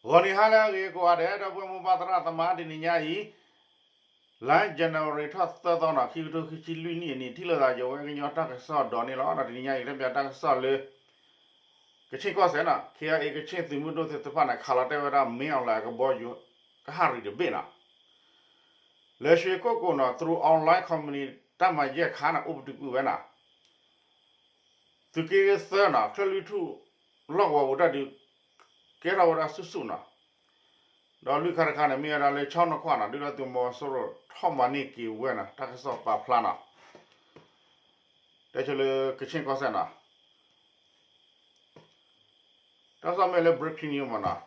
ဂီၤနံၤဟါလၢအဂ့ၤကိးဂၤဒဲး ဒီပုၢ်ဝဲၢ်မိၢ်ပၢ်သရၣ်သမါ တနံၤညါအံၤ လါ January ထီၣ်သၢသီနီၤ ခံကထိခံဆံလွံၢ်နံၣ်အနံၤ ထံၣ်လိာ်သးယဝဲကညီတၢ်ကစီၣ်ဒီးန့ၣ်လီၤ. တနံၤညါအံၤ တဲပၠးတၢ်ကစီၣ်လၢ ကဆ့ၣ်ကီၢ်စဲၣ်နီၤ ခ့အ့ ကဆ့ၣ်သုးမုၢ်ဒိၣ်သ့ၣ်တဖၣ်န့ၣ် ခးလီၤတဲာ်ဝဲဒၣ် မင်းအောင်လှိုင် အကဘီယူၤ ကဟၣ်ရံၣ်တဘ့ၣ်နီၤ လၢရွှေကုက္ကိုနီၤ သရူး online company တၢ်မၤယဲၢ်ခါန့ၣ် အိၣ်ပတုာ်ကွံာ်ဝဲနီၤ သုးက့သၢနီၤ ချၢၣ်လွံၢ်ထူၣ် လီၢ်ကဝီၤပူၤတၢ်ဒုး ကဲထီၣ်ဝဲဒၣ်ဆူၣ်ဆူၣ်နီၤ ဒီးလွံၢ်ခါတခါန့ၣ် မ့ၢ်ဝဲဒၣ်လၢ ချီနခွၣ်နီၤ ဒုၣ်ဒါသုးမီၤစိရိၤ ထီၣ်မၤန့ၢ်က့ၤဝဲနီၤ တၢ်ကစီၣ်ပာ်ဖျါနီၤ တဲဆိလၢကဆ့ၣ်ကီၢ်စဲၣ်နီၤ တၢ်ကစီၣ်မ့ၢ်လၢ breaking news မ့ၢ်နီၤ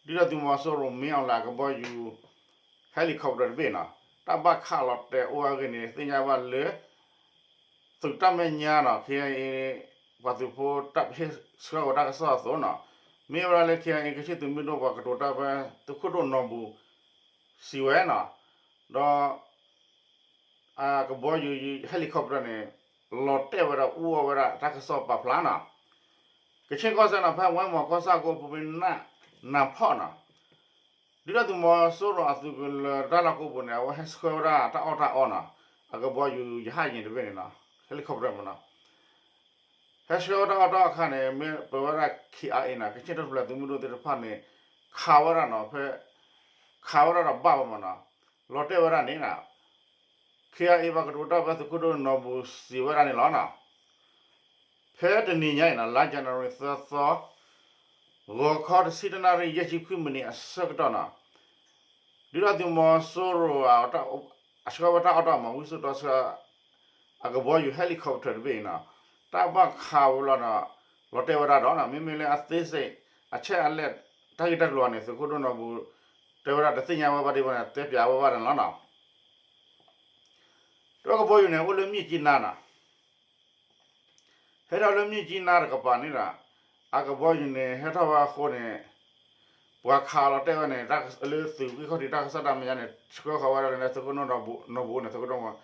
ဒုၣ်ဒါသုးမီၤစိရိၤ မင်းအောင်လှိုင် အကဘီယူၤ helicopter တဘ့ၣ်နီၤ တၢ်ဘၣ်ခးလီၤတဲာ်အိၣ်အဂ့ၢ်န့ၣ် သ့ၣ်ညါဘၣ်လၢ သုးတၢ်မဲာ်ညါနီၤ ခ့အ့ ပှၤသုးဖိတၢ်ဟ့ၣ်ဆှၢဝဲတၢ်ကစီၣ်အသိးနီၤ မ့ၢ်ဝဲဒၣ်လၢ ခ့အ့ ကဆ့ၣ်သုးမုၢ်ဒိၣ်ပှၤကတိၤတၢ်ဖဲ သုးခိၣ်ဒိၣ်နီၢ်ဘူၣ် စံးဝဲနီၤ ဒီး အကဘီယူၤ helicopter န့ၣ် လီၤတဲာ်ဝဲဒၣ်အူအီၣ်ဝဲဒၣ်တၢ်ကစီၣ်ပာ်ဖျါနီၤ ကဆ့ၣ်ကီၢ်စဲၣ်နီၤ ဖဲဝဲမီၤကီၢ်ဆၣ်ကိးပူၤ ပနၢ်နၢ်ဖီၣ်နီၤ ဒုၣ်ဒါသုးမီၤစိရိၤအသုးကလၢၤတၢ်လီၢ်ကိးပူၤန့ၣ် အဝဲဟဲဆှၢဝဲဒၣ်တၢ်အီၣ်တၢ်အီနီၤ အကဘီယူၤ ရဟတ်ယာဉ် တဘ့ၣ်န့ၣ်နီၤ helicopter မ့ၢ်နီၤ ဟဲဆှၢဝဲတၢ်အီၣ်တၢ်အီအခါန့ၣ် မ့ၢ်ပဝဲဒၣ် ခ့အ့နီၤ ကဆ့ၣ်ထူၣ်ဖျဲးသုးမုၢ်ဒိၣ်သ့ၣ်တဖၣ်န့ၣ် ခးဝဲဒၣ်နီၤ ဖဲ ခးဝဲဒၣ်ဒီးဘၣ်ဝဲမ့ၢ်နီၤ လီၤတဲာ်ဝဲဒၣ်န့ၣ်နီၤ ခ့အ့ ပှၤကတိၤတၢ်ဖဲ သုးခိၣ်ဒိၣ်နီၢ်ဘူၣ် စံးဝဲဒၣ်န့ၣ်လီၤနီၤ ဖဲတနံၤညါအံၤနီၤ လါ January သၢသီ ဂီၤခီတဆံတနၣ်ရံၣ် ယဲၢ်ဆံခွံမံးနံးအဆၢကတီၢ်နီၤ ဒုၣ်ဒါသုးမီၤစိရိၤ အဆှၢဝဲတၢ်အီၣ်တၢ်အီမး ဝံစိာ်တီဆှၢ အကဘီယူၤ helicopter တဘ့ၣ်အံၤနီၤ တၢ်ဘၣ်ခးဝဲလီၤနီၤ လီၤတဲာ်ဝဲဒၣ်ဒီးနီၤ မ့မ့ၢ်လၢအသေးစိတ် အချက်အလက် တၢ်ဂ့ၢ်တၢ်ကျိၤန့ၣ် သုးခိၣ်ဒိၣ်နီၢ်ဘူၣ် တဲဝဲဒၣ်တသ့ၣ်ညါဝဲဘၣ်ဒံးဘၣ်န့ၣ် တဲပၠးဝဲဘၣ်န့ၣ်လီၤနီၤ ဒီးကဘီယူၤန့ၣ် အိၣ်လၢမြစ်ကြီးနားနီၤ ဟဲထီၣ်လၢမြစ်ကြီးနားတကပၤန့ၣ်ဒီး အကဘီယူၤန့ၣ် ဟဲထီၣ်ဝဲအဃိန့ၣ် ပှၤခးလီၤတဲာ်ဝဲန့ၣ် လၢသုးက့ခီၣ်ထံးတၢ်ကစီၣ်တၢ်မဲာ်ညါန့ၣ် ဆှၢဃီၤဝဲဒၣ်လၢ သုးခိၣ်ဒိၣ်နီၢ်ဘူၣ်န့ၣ် သုးခိၣ်ဒိၣ်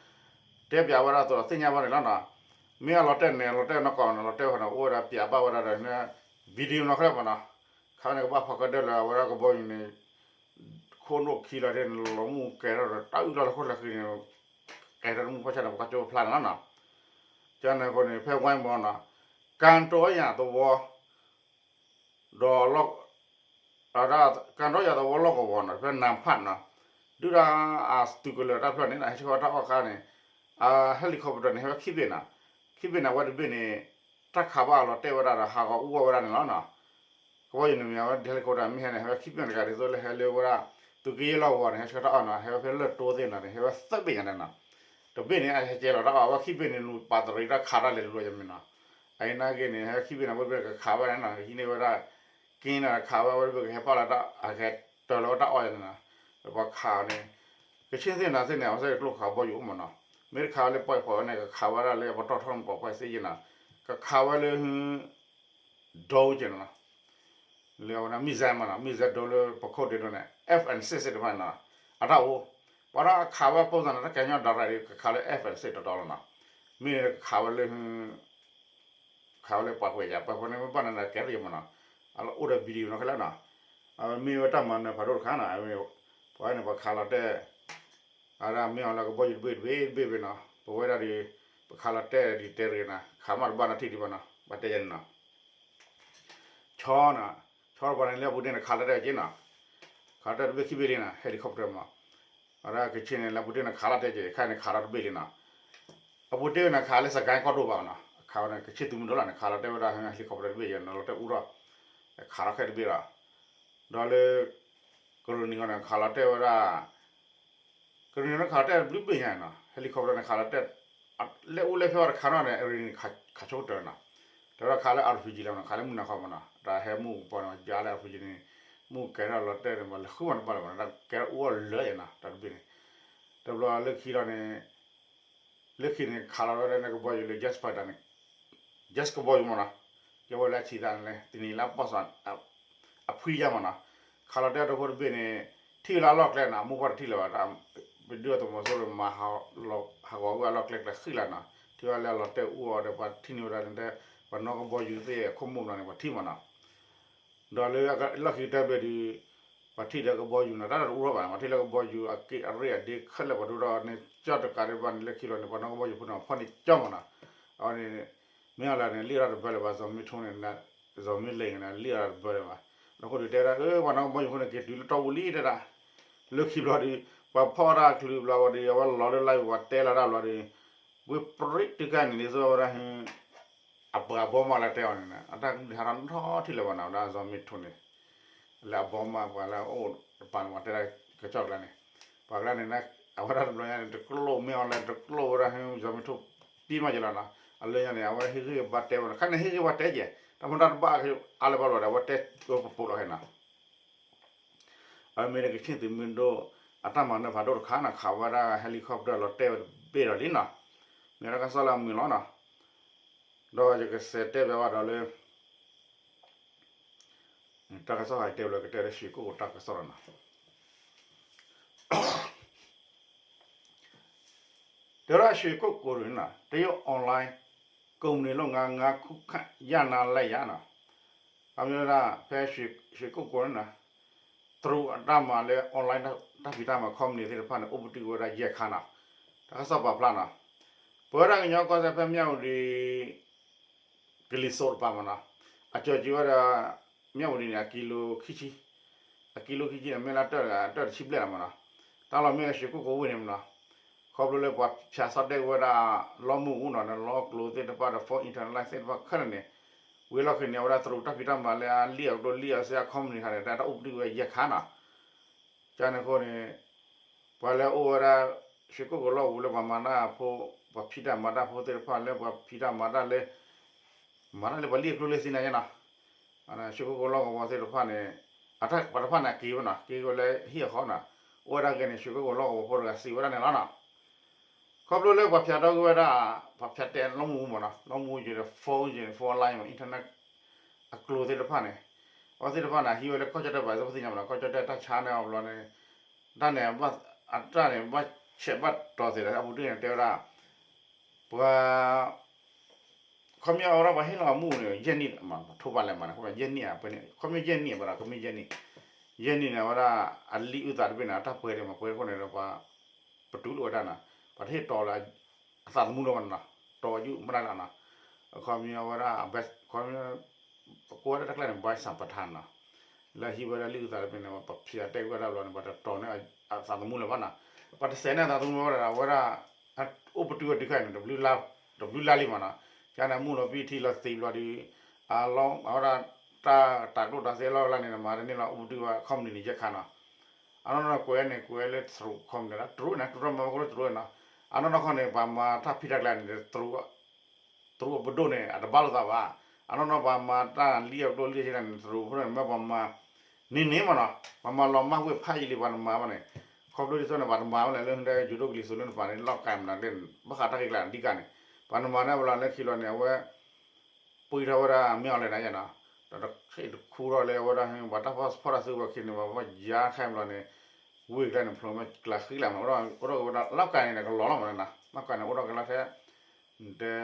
တဲပၠးဝဲဒၣ်အသိးဒီးသ့ၣ်ညါဘၣ်န့ၣ်လီၤနီၤ မ့ၢ်အလီၤတဲာ်န့ၣ် လီၤတဲာ်နီၢ်ကီၢ်န့ၣ် လီၤတဲာ်ဝဲန့ၣ် အိၣ်ဝဲဒၣ်ပၠးဘၣ်ဝဲဒၣ်ဒီး video နီၤခဲလၢာ်မ့ၢ်နီၤ ခါန့ၣ်ကဘၣ်ဖီၣ်ကဒၢလၢအဝဲဒၣ်ကဘီယူၤန့ၣ် ခိၣ်နူာ်ခံလီၤဒ်န့ၣ် လီၤမူကဲထီၣ်ဒီး တၢ်အုၣ်လီၤလၢခိၣ်လၢဃံန့ၣ် ကဲထီၣ်တမူဖီၣ်ဆၣ်န့ၣ် ပကစၢၢ်ဖျါန့ၣ်လီၤနီၤ ကန့ၣ်အဃိန့ၣ် ဖဲဝဲမီၤနီၤ ကၣ်တီယၤသဝီ ဒီး ကၣ်တီယၤသဝီလီၢ်ကဝီၤနီၤ ဖဲနၢ်ဖၣ်နီၤ ဒုၣ်ဒါအသုးကလၢၤတၢ်ဖျၢၣ်န့ၣ် ဟဲဆှၢဝဲတၢ်အီၣ်ခါန့ၣ် အ helicopter န့ၣ် ဟဲဝဲခံဘ့ၣ်နီၤ ခံဘ့ၣ်န့ၣ် အဝဲတဘ့ၣ်န့ၣ် တၢ်ခးဘၣ်အလီၤတဲာ်ဝဲဒၣ်ဒီး ဟးဂီၤအူအီၣ်ဝဲဒၣ်န့ၣ်လီၤနီၤ ကဘီယူၤန့ၣ်မ့ၢ်အဝဲ helicopter မ့ၢ်ဟဲန့ၣ် ဟဲဝဲခံဘ့ၣ်တဂၤဒ်သိးလၢဟဲလၢဝဲဒၣ် သုးက့ယဲၢ်လီၢ်ကဝီၤန့ၣ် ဟဲဆှၢတၢ်အီၣ်နီၤ ဟဲဝဲဖဲလၢၢ်တိသ့ၣ်နီၤန့ၣ် ဟဲဝဲသၢဘ့ၣ်ညါန့ၣ်နီၤ တဘ့ၣ်န့ၣ် အဟဲကဲလီၤတၢ်အီၣ် အဝဲခံဘ့ၣ်န့ၣ် လူၤပာ်တရံးတၢ်ခးတၢ်လဲၤတလိာ်ယမ့ၢ်နီၤ အအံၤနာ်က့န့ၣ် ဟဲခံဘ့ၣ်န့ၣ် အဝဲတဘ့ၣ်ကခးဝဲန့ၣ်နီၤ ဟံးန့ၢ်ဝဲဒၣ် က့န့ၣ်ခးဝဲ အဝဲတဘ့ၣ်ကဟဲပာ်လီၤတၢ် အဟဲတၢၤလီၤဝဲတၢ်အီၣ်ယၤန့ၣ်နီၤ ပှၤခးန့ၣ် ကဆ့ၣ်သ့ၣ်နီၤသ့ၣ်န့ၣ် အဝဲသ့ၣ်တကျိခးကဘီယူၤအိၣ်မ့ၢ်နီၤ မ့ၢ်တခးဝဲလၢပှဲၤပှဲၤဝဲန့ၣ် ကခးဝဲဒၣ်လၢပတီၢ်ထီၣ်မ့ၢ်ပှဲၤပှဲၤသ့ၣ်ယဲၢ်နီၤ ကခးဝဲလၢ ဒိက့ၤနီၤ လၢအဝဲဒၣ် missile မ့ၢ်နီၤ missile ဒိလၢပခိၣ်ဒ့ဒိန့ၣ် F sixteen တဖၣ်န့ၣ်နီၤ အတၢ်အိၣ် ပှၤဒီးအခးဝဲပိၢ်သးန့ၣ် တၢ်ကဲညီ direct ကခးလၢ F sixteen တီတီလီၤနီၤ မ့ၢ်န့ၣ်ကခးဝဲလၢ ခးဝဲလၢပှဲၤပှဲၤယၤ ပှဲၤပှဲၤန့ၣ်မ့ၢ်ဘၣ်န့ၣ်ဒီးကဲထီၣ်ယမ့ၢ်နီၤ အအိၣ်ဒီး video နီၤခဲလၢာ်နီၤ အဝဲမ့ၢ်ဝဲတၢ်မၤနၢၤဖးဒိၣ်တခါနီၤ ပှၤန့ၣ်ပှၤခးလီၤတဲာ် အဝဲဒၣ်မ့ၢ်အီၤလၢကဘီယူၤတဘ့ၣ်တဘ့ၣ်တဘ့ၣ်တဘ့ၣ်နီၤ ပဝဲဒၣ်ဒီး ပခးလီၤတဲာ်ဒ်တဲတဂ့ၤနီၤ ခးမးတဘၣ်နီၤထံၣ်ဒံးဘၣ်နီၤ ဘၣ်တဲယၤန့ၣ်နီၤ ဆီနီၤ ဆီတပှၤန့ၣ်လၢအပူၤတ့ၢ်န့ၣ် ခးလီၤတဲာ်က့ၤနီၤ ခးလီၤတဲာ်တဘ့ၣ်ခံဘ့ၣ်လံနီၤ helicopter မး အဝဲဒၣ်ကဆ့ၣ်န့ၣ် လၢအပူၤတ့ၢ်န့ၣ် ခးလီၤတဲာ်က့ၤ ခါန့ၣ် ခးလီၤတဘ့ၣ်လံနီၤ အပူၤတ့ၢ်န့ၣ် ခးလၢစကဲကီၢ်ဒိၣ်ဘၣ်နီၤ ခးဝဲန့ၣ် ကဆ့ၣ်သုးမုၢ်ဒိၣ်လီၤန့ၣ် ခးလီၤတဲာ်ဝဲဒၣ် helicopter တဘ့ၣ်ယဲၢ်နီၤ လီၤတဲာ်အူထီၣ် ခးလီၤခဲတဘ့ၣ်လီၤ ဒီးလၢ ကရၢနံၤဃီန့ၣ် ခးလီၤတဲာ်ဝဲဒၣ် ကရၢနံၤန့ၣ်ခးလီၤတဲာ်ဘျုးဘ့ၣ်ညါနီၤ helicopter န့ၣ် ခးလီၤတဲာ် လဲၤအိၣ်လဲၤဖဲအီၤတခါနီၤန့ၣ် အရံၤန့ၣ် ခးဆိကတၢၢ်နီၤ တဲဝဲဒၣ်ခးလၢ RPG လီၤနီၤ ခးလၢမုၢ်နၤခီမးနီၤ တၢ်ဟဲမုၢ်ပှၤန့ၣ် ယါလၢ RPG န့ၣ် မုၢ်ကဲထီၣ်လီၤတဲာ်န့ၣ် ပှၤလဲၤဃုမးတဘၣ်လၢၤဘၣ်နီၤ တၢ်ကဲထီၣ်အူအီၣ်လၢယဲၢ်နီၤ တၢ်တဘ့ၣ်န့ၣ် တဘျီလၢခံလီၤန့ၣ် လၢခံန့ၣ် ခးလီၤဝဲဒၣ်န့ၣ် ကဘီယူၤလၢ jet fighter န့ၣ် jet ကဘီယူၤမးနီၤ ကဲဝဲလၢအဆံးသးန့ၣ်လဲၣ် တနံၤလၢအပီၢ်စး အဖှံယါမးနီၤ ခးလီၤတဲာ်တခိၣ်တဘ့ၣ်န့ၣ် ထံၣ်ဝဲလၢအလီၢ်ကျဲနီၤ အမိၢ်ပှၢ်တထံၣ်လၢၤဘၣ် ပဒုၣ်အသုးမီၤစိရိၤမၤ ဟးဂီၤဝဲအလီၢ်ကျဲကျဲဃံလၤနီၤ ထံၣ်ဝဲလၢအလီၤတဲာ်အူအီၣ်ဒီး ပှၤထံၣ်န့ၢ်ဝဲဒၣ်န့ၣ် ပှၤနီၣ်ကဘီယူၤသ့ၣ်အခိၣ်မူၣ်နီၤန့ၣ် ပှၤထံၣ်မးနီၤ ဒီးလၢလီၢ်ခံကတၢၢ်ဘျဲၣ်ဒီး ပှၤထံၣ်ဒီးကဘီယူၤနီၤ တၢ်တအိၣ်ထီၣ်ဘၣ်နီၤ ပှၤထံၣ်လၢကဘီယူၤအက့ၢ်အရ့ၣ်အဒ့ခဲလၢာ်ပှၤဒိၣ်ထီၣ်န့ၣ် ကၠီၣ်တကးဒံးဘၣ်န့ၣ် လၢခံလီၤန့ၣ် ပှၤနီၣ်ကဘီယူၤဖိန့ၣ် အဖီၣ်န့ၢ်ကၠီၣ်မးနီၤ. အဝဲန့ၣ် မ့ၢ်အီၤလၢန့ၣ် လံၣ်အီၤတၢ်တဘၢလၢၤဘၣ် စီၤမ့ထိန့ၣ် စီၤမ့လ့ၣ်န့ၣ် လံၣ်အီၤတၢ်တဘၢလၢၤဘၣ်. အဃိဒီးတဲဝဲဒၣ် အၢ ပှၤနီၣ်ကဘီယူၤဖိန့ၣ် က့ၤတုၤလၢတီပူၤလံတဲဒၣ် လၢခံဘျီဒီး ပှၤဖီၣ်တၢ်ချုးဘျီဝဲဒီး အဝဲလီၤလၢလါဝံၤ ပှၤတဲလီၤတၢ်ဘျီဒီး ဝ့ၢ်ပြံတုၤခါန့ၣ် ဒ်သိးဝဲဒၣ် အပှၤဘီမးလၢတဲအီၤန့ၣ် အတၢ်ကဒုးဟးထီၣ်ထီထံၣ်လၢၤဘၣ်နီၤ ဝဲဒၣ်စီၤမ့ထိန့ၣ် လၢအဘီမးပှၤလၢအအိၣ်တပၤန့ၣ် ပှၤတဲဒၣ်ကစီၣ်ကျါန့ၣ် ပှၤကျါန့ၣ် အဝဲဒၣ်တဘျီညါန့ၣ် တကျိၣ်မ့ၢ်အီၤလဲၣ် တကျိၣ်ဝဲဒၣ် စီၤမ့ထိ ပံမးယလီၤနီၤ အလၢညါန့ၣ် အဝဲဟ့ၣ်ဂံၢ်ဘါတဲဝဲနီၤ ခါန့ၣ်ဟ့ၣ်ဂံၢ်ဘါတဲကဲ တၢ်မ့ၢ်တၢ်တဘၣ်အါလၢၤဘၣ်လီၤဒီး အဝဲတဲဝဲပပိာ်လီၤခဲနီၤ အမ့ၢ်ကချ့ၣ်သုးမုၢ်ဒိၣ် အတၢ်မၤနၢၤဖးဒိၣ်တခါနီၤ ခးဝဲဒၣ် helicopter လီၤတဲာ်ဝဲတဘ့ၣ်ဒီးလံနီၤ မ့ၢ်တၢ်ကစီၣ်လၢအမုာ်လီၤနီၤ ဒီးယကစးတဲဘၣ်ဝဲဒီးလၢ တၢ်ကစီၣ်ဟးတဲဝဲလၢကတဲလၢ ရွှေကုက္ကို တၢ်ကစီၣ်လီၤနီၤ တဲဝဲဒၣ် ရွှေကုက္ကို န့ၣ်နီၤ တရုတ် online ကုမ္ပဏီလုပ်ငန်း ငါးခုခန့် ရပ်နားလိုက်ရာနီၤ အမ့ၢ်ဝဲဒၣ် ဖဲ ရွှေကုက္ကို န့ၣ်နီၤ တရူးအတၢ်မၤလၢ online တၢ်ဖံးတၢ်မၤ company သ့ၣ်တဖၣ်န့ၣ် အိၣ်ပတုာ်ဝဲဒၣ်ယဲၢ်ခါနီၤ တၢ်ကစီၣ်ပာ်ဖျါနီၤ ပဝဲဒၣ်ကညီကီၢ်စဲၣ်ဖဲမၠၣ်ဝတံၤ ကလံၤစိးတပၤမးနီၤ အကၠီၤက့ၤဝဲဒၣ် မၠၣ်ဝတံၤန့ၣ် အကံလိခံဆံ အကံလိခံဆံန့ၣ် မ့ၢ်လၢတၢၢ်တဆံဘျဲၣ်လီၤမးနီၤ တၢ်လီၢ်မ့ၢ်လၢ ရွှေကုက္ကို ဝ့ၢ်န့ၣ်မးနီၤ ခီဖျိလၢပှၤဖၠးဆီၣ်တဲာ်ဝဲဒၣ် လီမုၢ်အူနီၤ လီကျိၤသ့ၣ်တဖၣ်ဒီး phone internet line သ့ၣ်တဖၣ်ခဲလၢာ်န့ၣ် ဝံၤလီၢ်ခံန့ၣ် အဝဲဒၣ်တရူးတၢ်ဖံးတၢ်မၤလၢအလံၣ်အကျိၤလံၣ်အီၤစ့ၢ် company ခါန့ၣ် တၢ်အိၣ်ပတုာ်ဝဲယဲၢ်ခါနီၤ ကန့ၣ်အဃိန့ၣ် ပှၤလၢအအိၣ်ဝဲဒၣ် ရွှေကုက္ကို လီၢ်ကဝီၤလၢပှၤမၤတၢ်ဖိ ပှၤဖံးတၢ်မၤတၢ်ဖိသ့ၣ်တဖၣ်လၢပှၤဖံးတၢ်မၤတၢ်လၢ မၤတၢ်လၢပှၤလံၣ်အကျိၤလံၣ်သ့ၣ်ညါနီၤ ရွှေကုက္ကို လီၢ်ကဝီၤသ့ၣ်တဖၣ်န့ၣ် အတၢ်ပှၤတဖၣ်န့ၣ် အက့ၤဝဲနီၤ က့ၤဝဲလၢဟံၣ်အဃီနီၤ အိၣ်ဝဲဒၣ်ဂ့ၤန့ၣ် ရွှေကုက္ကို လီၢ်ကဝီၤဖိတဂၤစံးဝဲဒၣ်န့ၣ်လီၤနီၤ ခီဖျိလၢပှၤဖၠးထီၣ်ကွံာ်ဝဲဒၣ် ပှၤဖၠးတဲာ်လီမုၢ်အူမးနီၤ လီမုၢ်အူက့ၤဒီး phone က့ၤ phone line မး internet အကျိၤသ့ၣ်တဖၣ်န့ၣ် အဝဲသ့ၣ်တဖၣ်န့ၣ် ဟံးဝဲလၢကီၢ်ကၠီၣ်တဲၣ်ပၤ သ့ၣ်တဖၣ်သ့ၣ်ညါမးနီၤ ကီၢ်ကၠီၣ်တဲၣ်တၢ်ဆါန့ၣ်အဘျီန့ၣ် တၢ်န့ၣ် အတၢ်န့ၣ် ဘၣ်ဆဲးဘၣ်တီၤသ့ဒီး အပူၤတ့ၢ်န့ၣ် တဲဝဲဒၣ် ပှၤ ခီပညီအဝဲဒၣ်ပှၤဟ့ၣ်လီၤအမူးန့ၣ် ယဲၢ်နံၣ်မး ထိးဘၣ်လဲၣ်မးန့ၣ် ခီပညီယဲၢ်နံၣ်ဧါ ပှဲၤန့ၣ် ခီပညီယဲၢ်နံၣ်ဘၣ်ဒီး ခီပညီယဲၢ်နံၣ် ယဲၢ်နံၣ်န့ၣ် အဝဲဒၣ် အလံာ်အုၣ်သးတဘ့ၣ်န့ၣ် အတၢ်ပှဲၤဒံးမး ပှဲၤအဃိန့ၣ်ဒီး ပှၤ ပတုၤလၢဝဲဒၣ်နီၤ ပှၤတဟ့ၣ်တီလၢ အသးသမူလၢၤဘၣ်နီၤ တီယူၢ်မတၤလဲၣ်နီၤ အခီပညီအဝဲဒၣ် ခီပညီ ပကိးဝဲဒၣ်တၢ်ကျါန့ၣ် ဘၣ်ဆၣ်ပထါနီၤ လၢဟံးဝဲဒၣ်လံာ်အုၣ်သးတဘ့ၣ်န့ၣ် ပဖၠးတဲာ်ကွံာ်ဝဲဒၣ်ဘျီန့ၣ် ပှၤတတီန့ၢ်အသးသမူလၢၤဘၣ်နီၤ ပှၤတစဲးန့ၢ်အသးသမူလၢၤဘၣ်ဒီး အဝဲဒၣ် အိၣ်ပတုာ်ဝဲတုၤခဲအံၤန့ၣ် တဘျုးလါလံမးနီၤ ကန့ၣ် မူလီၤပံာ်ထံလီၤသံဘျီဒီး အလီၢ် အဝဲဒၣ် တၢ်တၤကျိၣ်တၤစ့အလီၢ်လၢ်န့ၣ် မၤတန့ၢ်လီၤ အိၣ်ပတုာ်ဝဲ company န့ၣ် ယဲၢ်ခါနီၤ အနီၢ်နီၢ်ကွဲးန့ၣ် ကွဲးလၢတရူး company လၢတရူးန့ၣ် တရူးမၤဝဲကရူၢ်တရူးနီၤ အနီၢ်နီၢ်ခီန့ၣ် ပှၤမၤတၢ်ဖံးတၢ်ကျဲန့ၣ် တရူးအပဒိၣ်န့ၣ် အတဘၣ်လိာ်သးဘၣ်. အနီၢ်နီၢ်ပှၤမၤတၢ်လံၣ်အကျိၣ်လံၣ်အဆ့န့ၣ် တရူးဖိန့ၣ် မ့ၢ်ပှၤမၤ န့ၢ်န့ၣ်မးနီၤ, ပှၤမၤလီၤမၢ်ဝ့ၢ်ဖးယံာ်လံ ပှၤတမၤဘၣ်န့ၣ်, ခီဖျိဒ်သိးန့ၣ် ပှၤတမၤဘၣ်လဲၣ် လၢဒဲယိၤဒိၣ်ကလံၤစိးလၢနပၤန့ၣ် လီၢ်ကၤမနုၤလဲၣ် ဘၣ်ဃးတၢ်ဂ့ၢ်ကျါဒ်ကါန့ၣ် ပှၤတမၤန့ၣ် အဝဲလီၤလၢခံလီၤန့ၣ် အဝဲ ပှံထီၣ်ဝဲဒၣ်မ့ၢ်အီၤလဲၣ်နၤယဲနီၤ, ဒီးတခီတခူထီၣ်လၢအဝဲဒၣ် ပှၤတၢ်ဖီၣ်တၢ်စုကဝဲၤခံန့ၣ် ပှၤဘၣ်ယါခဲဘျီန့ၣ် ဝ့ၢ်ကျါန့ၣ် ဖျိမ့ၢ်ကျါဃံလၤမး အိၣ်ထီၣ်က့ၤဝဲဒၣ် လီၢ်ကၤန့ၣ် ကလီၤလီၤမးနၤ, လီၢ်ကၤန့ၣ် အိၣ်ထီၣ်က့ၤလီၤထဲ တဲ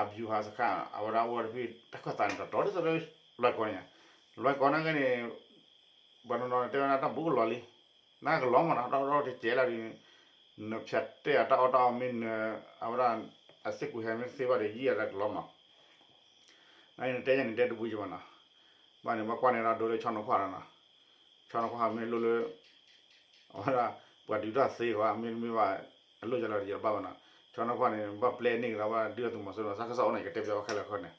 အဗျူဟာစခန်း အဝဲဒၣ်အိၣ်ဝဲတဖု တၢ်ခၢၣ်သးန့ၣ် တတီၤဒ်သိးလၢ လွိုင်ကော်န့ၣ်, လွိုင်ကော်န့ၣ်က့န့ၣ် ပှၤနီၤနီၤတဲဝဲဒၣ်တၢ်ဘူးကလီၤလံ, နကလီၤမးနီၤ တၢ်အီၣ်တၢ်အီတကဲလၢၤဒီး နဖၠးတဲာ်အတၢ်အီၣ်တၢ်အီမ့ၢ်န အဝဲဒၣ် အစ့ၢ်ကီးဟဲမ့ၢ်တသ့ဘၣ်ဒီး ယံာ်အတၢ်ကလီၤမး, နက့န့ၣ်တဲယဲန့ၣ် တဲတဘူးယဘၣ်နီၤ, ဘၣ်န့ၣ် ဘၣ်ကွၢ်န့ၢ်ဒၣ်ဒိလၢဆီနီၤခွါလီၤနီၤ, ဆီနီၤခွါမ့ၢ်လိၣ်လၢ အဝဲဒၣ် ပှၤဒုးတၢ်သ့ဃီ မ့တမ့ၢ်ဘၣ် အလိၣ်ယလီၤတယဘၣ်ဘၣ်နီၤ, ဆီနီၤခွါန့ၣ် ဘၣ်ပျဲန့ၢ်ကဒီးဝဲဒၣ်ဒုၣ်ဒါသုးမီၤစိရိၤ တၢ်ကစီၣ်အိၣ်န့ၣ် ယကတဲပျီဝဲခဲလၢာ်ခဲန့ၣ်,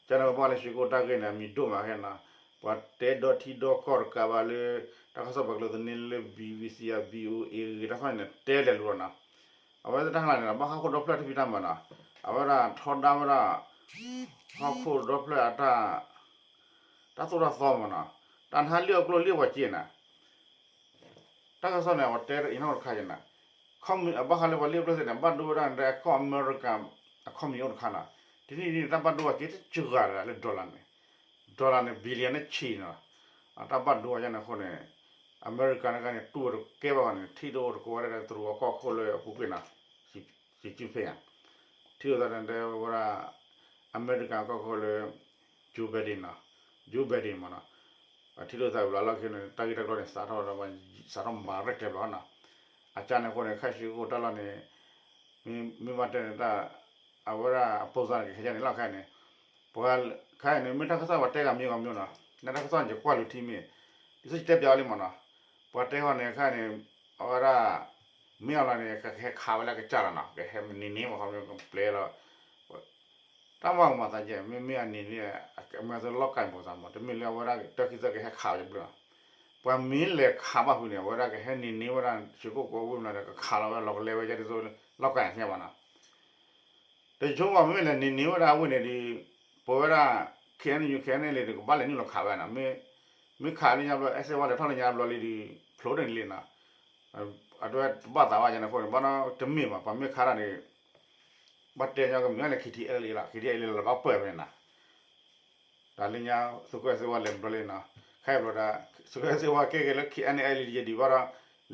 ကန့ၣ်ဘၣ်လၢရွှေကုက္ကိုတၢ်ဂ့ၢ်န့ၣ် အမံၤဒိၣ်မးခဲနီၤ, ပှၤတဲဒီထံဒီကီၢ်တကးဘၣ်လၢ တၢ်ကစီၣ်ပာ်ကျိသန့လၢ BBC အ VOA ဂ့ၤတၢ်ဖၣ်န့ၣ် တဲလဲၤလိၤလီၤနီၤ, အဝဲတၢ်ဟါန့ၣ် ဘၣ်ဟီၣ်ခိၣ်ဒီဖျၢၣ်တၢ်ဖံးတၢ်မၤနီၤ, အဝဲဒၣ်ထီဒါဝဲဒၣ် ဟီၣ်ခိၣ်ဒီဖျၢၣ်အတၢ် တၢ်သိၣ်တၢ်သီမးနီၤ, တၢ်နဟါလံၣ်အကျိၣ်လံၣ်ပှၤစ့နၤ, တၢ်ကစီၣ်န့ၣ် အဝဲတဲအံၤနီၢ်တခါယဲနၤ, ခီမ့ၢ်အဘၣ်ဃးလၢပှၤလံၣ်အကျိၣ်သ့ၣ်န့ၣ် ဘၣ်ဒိဝဲဒၣ်န့ၣ် ကီၢ်အမဲရကၤ အခီမ့ၢ်အိၣ်တခါနီၤ, တနံၣ်နံၣ်တၢ်ဘၣ်ဒိဝဲက့ၤတစှၤတဂၤလၢ dollar န့ၣ်, dollar န့ၣ် billion န့ၣ်ဆံးနီၤ, အတၢ်ဘၣ်ဒိဝဲယဲန့ၣ်အဃိန့ၣ် အမဲရကၤန့ၣ်ကန့ၣ် တူၢ်ဝဲတကဲဘၣ်ဘၣ်န့ၣ် ထံၣ်တအိၣ်တကိးဝဲဒၣ်တရူးအကီၢ်ခိၣ်လၢအပူၤကွံာ်နီၤ, စံၣ်ကၠံၣ်ဖ့ၣ်ဧါ, ထံၣ်ဝဲသတးန့ၣ် တဲဝဲဒၣ် အမဲရကၤကီၢ်ခိၣ်လၢ Joe Biden နီၤ, Joe Biden မ့ၢ်နီၤ, အထံၣ်လိာ်သးဝံၤလီၤလီၢ်ခံန့ၣ် တၢ်ဂ့ၢ်တၢ်ကျိၤန့ၣ် စးထီၣ်ဝဲဒၣ် စးထီၣ်မၤရဲၣ်ကျဲၤဘျီနီၤ, အကၢ်န့ၣ်အဃိန့ၣ် ခဲၣ်ဆှ့ကိၣ်တၢ်လီၢ်န့ၣ် မ့ၢ်ဘၣ်တဲန့ၣ်တၢ် အဝဲဒၣ်အပိစါန့ၣ် ကဟဲယါန့ၣ်လီၤခဲအံၤန့ၣ်, ပှၤခဲအံၤန့ၣ် မ့ၢ်တၢ်ကစီၣ်ပှၤတဲဂၤမံၤဂီၤမံၤနီၤ, နတၢ်ကစီၣ်န့ၣ် ယကွၢ်လူၤထံမ့ၢ် ဒ်သိးယတဲပျးအီၤလံမ့ၢ်နီၤ, ပှၤတဲဃီန့ၣ်ခဲအံၤန့ၣ် အဝဲဒၣ် မ့ၢ်အီၤလီၤန့ၣ် ကဟဲခးဝဲလၢကစၢ်လီၤနီၤ, ကဟဲနံၤန့ၢ်မ့ၢ်ခီပညီကပျဲလီၤ တၢ်မၤကမၤသးကဲ မ့မ့ၢ်အနံၤန့ၣ် အမ့ၢ်သလီၢ်ကၢ်မၤသးမး တမ့ၢ်လၢအဝဲဒၣ်တၢ်ခံသၢကဟဲခးဝဲတဘျီနီၤ, ပှၤမ့ၢ်လဲၤခးဘၣ်ဖုးန့ၣ် အဝဲဒၣ်ကဟဲနံၤန့ၢ်ဝဲဒၣ်ဆှ့ကိၣ်ကိးဝ့ၢ်မနုၤဒီး ကခးလီၤဝဲလီၤကလဲဝဲယဲဒ်သိးလီၢ်ကၢ်ညါသ့ၣ်မးနီၤ, တဆိကမိၣ်မ့မ့ၢ်လဲၤနံၤန့ၢ်ဝဲဒၣ်အဝ့ၢ်န့ၣ်ဒီး ပဝဲဒၣ် KNU KNLA န့ၣ် ကဘၣ်လဲၤနုာ်လီၤခးဝဲနီၤ, မ့ၢ်ခးလၢညါဘျီ အဲၣ်စ့ဝါလဲၤထီၣ်လၢညါဘျီလံဒီး ဖျိးဒၣ်န့ၣ်လံနီၤ, အတဝဲတဘၣ်သးဘၣ်ယဲန့ၣ်အဃိန့ၣ် ဘၣ်နီၤတမ့ၢ်ဘၣ် ပှၤမ့ၢ်ခးတၢ်န့ၣ် ဘၣ်တဲညီကမ့ၢ်လၢ KTLA လီၤ KTLA လီၤဘၣ်ပၢၢ်ဖဲန့ၣ်နီၤ တၢ်လၢညါ သုးခိၣ်အဲၣ်စ့ဝါလဲၤဘျီလံနီၤ, ခဲအံၤဘျီဒီး သုးခိၣ်အဲၣ်စ့ဝါကဲက့ၤလၢ KNLA ယဲဒံးဘၣ်ဒီး